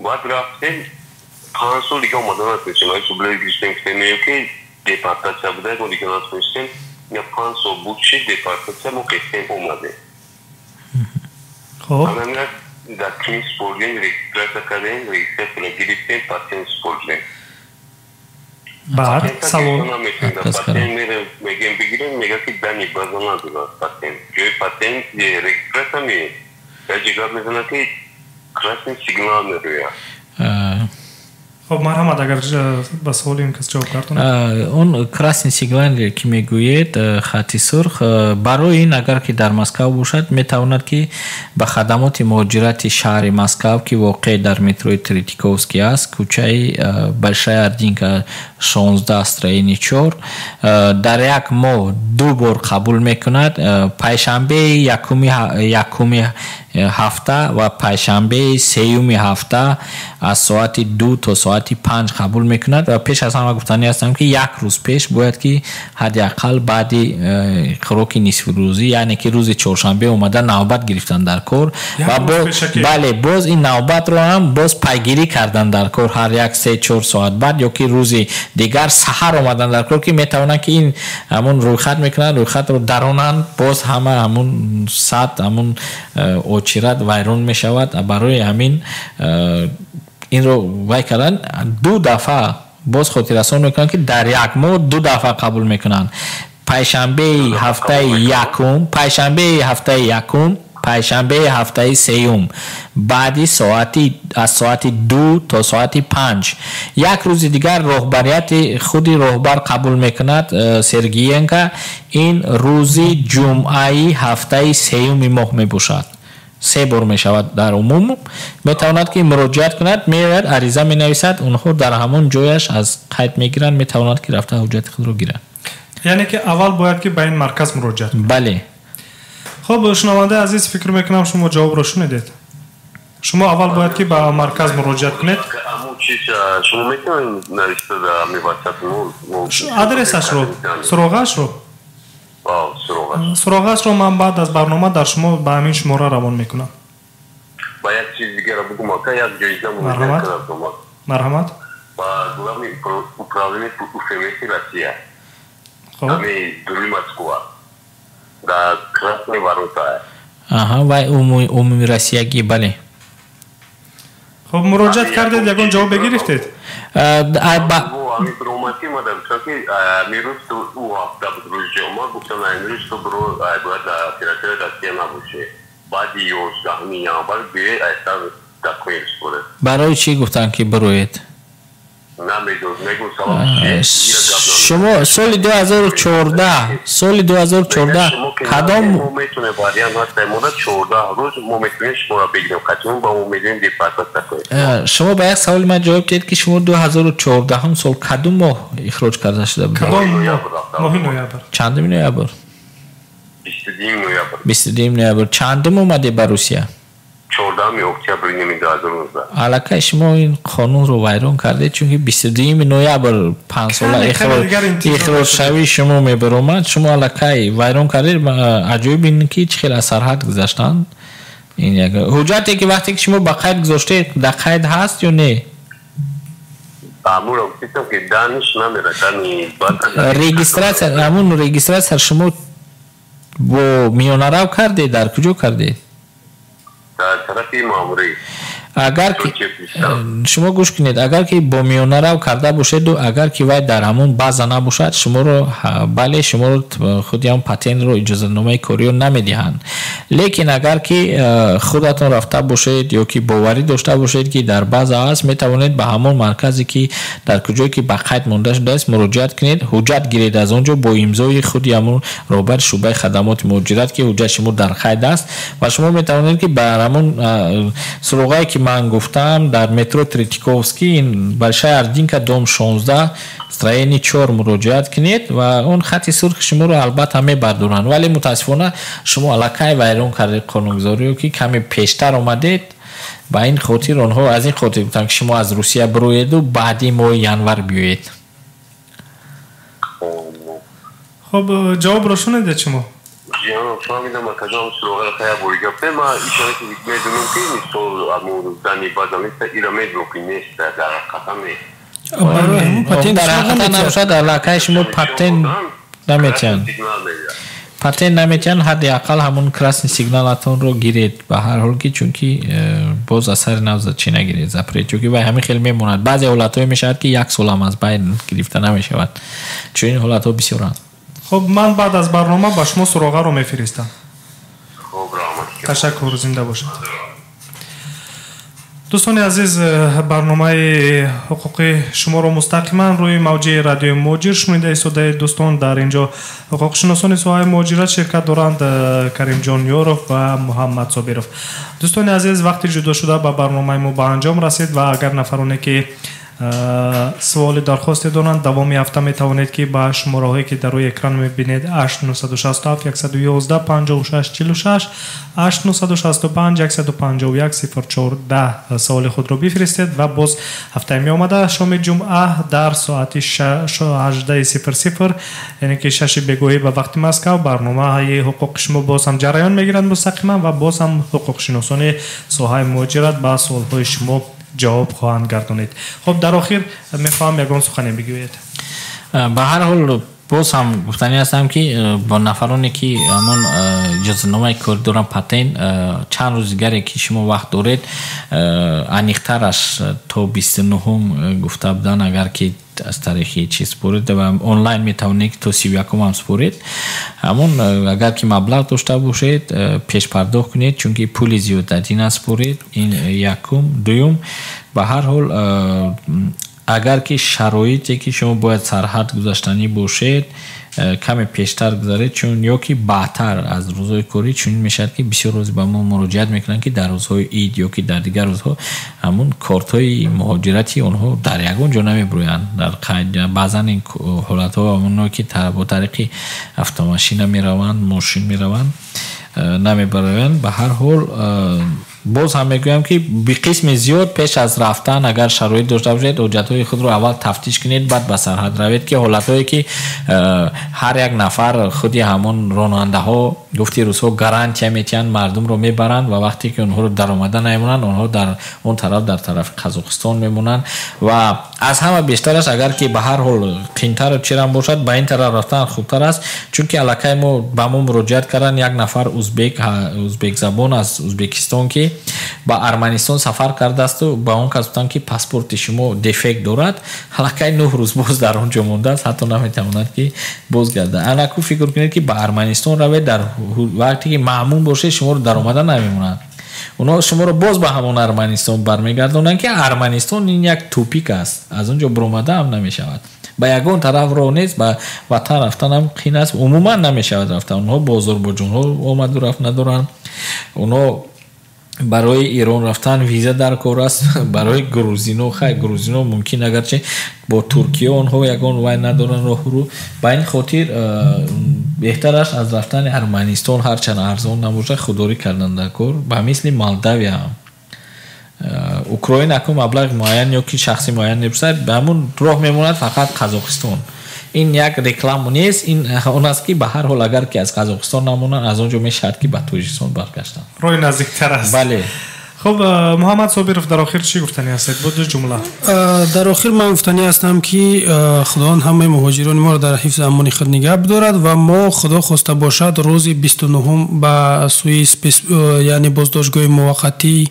Баъд рафтем, 5 сол дига омадан натонистем. Ай субле гирифтем, гуфтем, ки депортатсия буда, мо дига натонистем. Я 5 сол буд шид депортатсия, мо қистем омадем. Хоб. Анамина дар кини спордем, регистрация кардем, регистрация гирифтем, патент спордем. Баъд савол. Патент мегем бигирем, мега ки дани база надорад патент. Ҷои патент регистрация меед. Яҷи гап мезанад, ки красный сигнал мерояд. Хоб, марҳамат, агар ба саволи ин кас ҷавоб гардонед. Он красный сигнале ки мегӯед, хати сурх, барои ин агар ки дар Москав бошад, метавонад, ки ба хадамоти муҳоҷирати шаҳри Москав, ки воқеъ дар метрои Третьяковский аст, кӯчаи Большая Ординка 16, строение 4, дар як моҳ ду бор қабул мекунад, панҷшанбеи якуми ҳафта ва панҷшанбеи сеюми ҳафта аз соати 2 то соати 5 қабул мекунад. Ва пеш аз ҳама гуфтанӣ ҳастам, ки як рӯз пеш бояд, ки ҳадди ақал баъди хӯроки нисфирӯзӣ, яъне ки рӯзи чоршанбе омада навбат гирифтан дар кор ва бале, боз ин навбатро ҳам боз пайгирӣ кардан дар кор ҳар як 3-4 соат баъд ё ки рӯзи дигар саҳар омадан дар кор, ки метавонанд, ки ин ҳамун рӯйхат мекунанд, рӯйхатро даронанд, боз ҳама ҳамун сад ҳамун очират вайрон мешавад. Барои ҳамин инро вай кардан ду дафъа, боз хотиррасон мекунанд, ки дар як моҳ ду дафъа қабул мекунанд: панҷшанбеи ҳафтаи якум, панҷшанбеи ҳафтаи якум, панҷшанбеи ҳафтаи сеюм, баъди соати аз соати 2 то соати 5. Як рӯзи дигар роҳбарияти худи роҳбар қабул мекунад, Сергиенко, ин рӯзи ҷумъаи ҳафтаи сеюми моҳ мебошад. Се бор мешавад дар умум. Метавонад, ки муроҷиат кунад, меояд, ариза менависад, онҳо дар ҳамон ҷояш аз қайд мегиранд, метавонад, ки рафта ҳуҷҷати худро гирад. Яъне ки аввал бояд, ки ба ин марказ муроҷиат кунад. Бале. Хоб, шунавандаи азиз, фикр мекунам, шумо ҷавобро шунидед. Шумо аввал бояд, ки ба марказ муроҷиат кунед. Шумо метавонед нависта дар WhatsApp? Адресашро, суроғаашро? Суроғаашро ман баъд аз барнома дар шумо ба ҳамин шумора равон мекунам. Ба як чиз дигара бугум, ака, як ҷоиза. Марҳамат, марҳамат. Ба главный управление УФМС Россия. Хоб. Ҳами дури Москва. Дар Красные ворота. Аҳа, вай умуми россиягӣ, бале. Хоб, муроҷиат кардед, ягон ҷавобе гирифтед? Ҳамин ромати ма дар гуфтам, ки имрӯз ту ӯ ҳафта буд, рӯзи ҷумъа, гуфтам, имрӯз ту биро, бояд дар оператори Россия набошӣ, баъди 11-уми январ биёй, айсар документ супоред. Барои чӣ гуфтанд, ки бироед? Шумо соли 2014, соли 2014 кадом мо метавонем вариант ҳаст, мода 14 рӯз мо метавонем шуморо бигирем, қатъиён ба мо медиҳем депортатсия кунем. Шумо ба як саволи ман ҷавоб диҳед, ки шумо 2014 сол кадом моҳ ихроҷ карда шуда будед? Кадом моҳи ноябр? Чандуми ноябр? 22 ноябр. 22 ноябр. Чандум омадед ба Русия? 14 октябри 2019. Аллакай шумо ин қонунро вайрон кардед, чунки 22 ноябр панҷсола ихроҷшавии шумо мебаромад, шумо аллакай вайрон кардед. Аҷоиб ин ки чӣ хел аз сарҳад гузаштанд. Ин як ҳуҷҷате ки вақте ки шумо ба қайд гузоштед, дар қайд ҳаст ё не? Регистратсия, ҳамун регистратсия шумо бо миёнарав кардед, дар куҷо кардед? Дар тарафи маъмурӣ. Агар ки шумо гӯш кунед, агар ки бо миёнарав карда бошеду агар ки вай дар ҳамун база набошад, шуморо бале, шуморо худи ҳамун патентро, иҷозатномаи кориро намедиҳанд. Лекин агар ки худатон рафта бошед ё ки боварӣ дошта бошед, ки дар база ҳаст, метавонед ба ҳамон марказе ки дар куҷое ки ба қайд монда шудааст муроҷиат кунед, ҳуҷҷат гиред аз он ҷо бо имзои худи ҳамун роҳбари шӯъбаи хадамоти муҳоҷират, ки ҳуҷҷати шумо дар қайд аст, ва шумо метавонед ки ба ҳамон суроғае ки ман гуфтам, дар метро Третьяковский, ин Большая Ординка, дом 16, строение 4 муроҷиат кунед ва он хати сурхи шуморо албатта мебардоранд. Вале мутаассифона шумо аллакай вайрон кардед қонунгузориро, ки каме пештар омадед. Ба ин хотир онҳо аз ин хотир гуфтанд, ки шумо аз Русия бироеду баъди моҳи январ биёед. Хуб, ҷавобро шунидед шумо? Фаҳмидам, акаҷон, суроғаро хая бори гапте. Ман ишора ки медонам, ки мисол аму зани база нест, ира медонам, ки нест, дар ҳақиқатан нест. Дар ҳақиқатан набошад, аллакай шумо патент наметиҳанд. Патент наметиҳанд, ҳадди ақал ҳамун красный сигналатонро гиред ба ҳар ҳол, ки чунки боз аз сари нав чӣ нагиред, запрет, чунки вай ҳамин хел мемонад. Баъзе ҳолатҳое мешавад, ки як солам аз байн гирифта намешавад. Чунин ҳолатҳо бисёранд. Хуб, ман баъд аз барнома ба шумо суроғаро мефиристам. Хуб, раҳмат. Ташаккур, зинда бошед. Дӯстони азиз, барномаи ҳуқуқи шуморо мустақиман рӯи мавҷи радиои Муҳоҷир шунида истодаед. Дӯстон, дар ин ҷо ҳуқуқшиносони соҳаи муҳоҷират ширкат доранд, Каримҷон Ёров ва Муҳаммад Собиров. Дӯстони азиз, вақти ҷудошуда ба барномаи мо ба анҷом расид ва агар нафароне ки суоли дархосте доранд, давоми ҳафта метавонед, ки ба шумораҳое ки дар рӯи экран мебинед, 8967 111 56 46, 8965 151 04 10 саволи худро бифиристед ва боз ҳафтаи меомада шоми ҷумъа дар соати 18:00, яъне ки 6 бегоҳӣ ба вақти Москав, барномаи ҳуқуқи шумо боз ҳам ҷараён мегирад мустақиман ва боз ҳам ҳуқуқшиносони соҳаи муҳоҷират ба суолҳои шумо ҷавоб хоҳанд гардонид. Хуб, дар охир мехоҳам ягон сухане бигӯед. Ба ҳар ҳол боз ҳам гуфтанӣ ҳастам, ки бо нафароне ки ҳамон иҷозатномаи кор доранд, патент, чанд рӯз дигаре ки шумо вақт доред, аниқтараш то 29-ум гуфта буданд, агар ки аз таърихи чи според ва онлайн метавонед то 31-ум ҳам според. Ҳамон агар ки маблағ дошта бошед, пешпардохт кунед, чунки пули зиёдатӣ наспоред. Ин якум. Дуюм, ба ҳар ҳол агар ки шароите ки шумо бояд сарҳад гузаштанӣ бошед, каме пештар гузаред, чун ё ки баъдтар аз рӯзҳои корӣ, чунин мешавад, ки бисёр рӯз ба мо муроҷиат мекунанд, ки дар рӯзҳои ид ё ки дар дигар рӯзҳо ҳамун кортҳои муҳоҷирати онҳо дар ягон ҷо намебурӯянд. Дар қайд баъзан ин ҳолатҳо ҳамоно ки бо тариқи автомашина мераванд, мошин мераванд, намебароянд. Ба ҳар ҳол боз ҳам мегӯям, ки биқисми зиёд пеш аз рафтан агар шароит дошта бошед, ҳуҷҷатҳои худро аввал тафтиш кунед, баъд ба сарҳад равед, ки ҳолатҳое ки ҳар як нафар худи ҳамон ронандаҳо, гуфти рӯзҳо, гарантия метиҳанд, мардумро мебаранд ва вақте ки онҳоро даромада намемонанд, онҳо дар он тараф, дар тарафи Қазоқистон мемонанд. Ва аз ҳама бештараш агар ки ба ҳар ҳол қинтару чирам бошад, ба ин тараф рафтан хубтар аст, чунки аллакай мо ба мо муроҷиат карданд як нафар узбек, узбекзабон аз Узбекистон, ки ба Арманистон сафар кардаасту ба он кас гуфтанд, ки паспорти шумо дефект дорад. Аллакай 9 рӯз боз дар он ҷо мондааст, ҳатто наметавонад ки бозгардад. Анаку фикр кунед, ки ба Арманистон равед, дар вақте ки маъмун бошед, шуморо даромада намемонад. Онҳо шуморо боз ба ҳамон Арманистон бармегардонанд, ки Арманистон ин як тупик аст, аз он ҷо баромада ҳам намешавад, ба ягон тараф роҳ нест, ба ватан рафтан ҳам қин аст, умуман намешавад рафтан. Онҳо бо озарбойҷонҳо омаду рафт надоранд, онҳо барои Эрон рафтан виза дар кор аст, барои грузино, хай грузино мумкин, агарчи бо Туркия онҳо ягон вай надоранд роҳру. Ба ин хотир беҳтар аст аз рафтани Арманистон, ҳарчанд арзон набошад, худдорӣ кардан дар кор. Ба мисли Молдавия ҳам, Украина акун маблағи муайян ё ки шахси муайян мепурсад, ба ҳамун роҳ мемонад фақат Қазоқистон. Ин як реклама нест, ин он аст, ки ба ҳар ҳол агар ки аз Қазоқистон намонанд, аз он ҷо мешавад, ки ба Тоҷикистон баргаштанд. Роҳи наздиктар аст. Бале. Хуб, Муҳаммад Собиров, дар охир чӣ гуфтанӣ ҳастед? Бо ду ҷумла. Дар охир ман гуфтанӣ ҳастам, ки Худованд ҳамаи муҳоҷирони моро дар ҳифзи амони худ нигаҳ бидорад ва мо, Худо хоста бошад, рӯзи 29 ба сӯи, яъне боздоштгоҳи муваққатӣ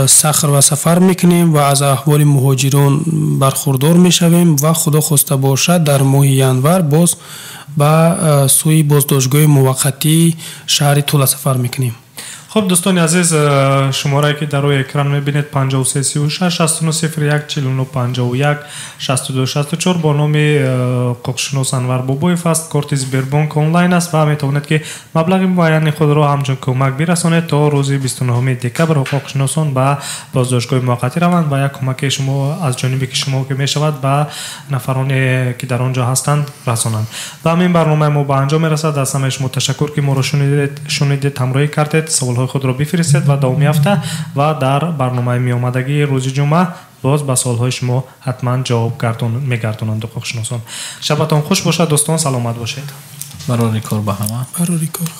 Сахрова сафар мекунем ва аз аҳволи муҳоҷирон бархурдор мешавем ва Худо хоста бошад, дар моҳи январ боз ба сӯи боздоштгоҳи муваққатии шаҳри Тула сафар мекунем. Хуб, дӯстони азиз, шуморае ки дар рӯи экран мебинед, 53 36 69 01 49 51 62 64, бо номи ҳуқуқшинос Анвар Бобоев аст. Корти Сбербонк онлайн аст ва метавонед, ки маблағи муайяни худро ҳамчун кӯмак бирасонед, то рӯзи 29 декабр ҳуқуқшиносон ба боздоштгоҳи муваққатӣ раванд ва як кӯмаки шумо аз ҷониби ки шумо ки мешавад, ба нафароне ки дар он ҷо ҳастанд, расонанд. Ва ҳамин барномаи мо ба анҷом мерасад. Аз ҳамаи шумо ташаккур, ки моро шунидед, ҳамроҳӣ кардед. Саволҳои худро бифиристед ва давоми ҳафта ва дар барномаи меомадагии рӯзи ҷумъа боз ба суолҳои шумо ҳатман ҷавоб мегардонанд ҳуқуқшиносон. Шабатон хуш бошад, дӯстон, саломат бошед. Барори кор ба ҳама. Барори кор.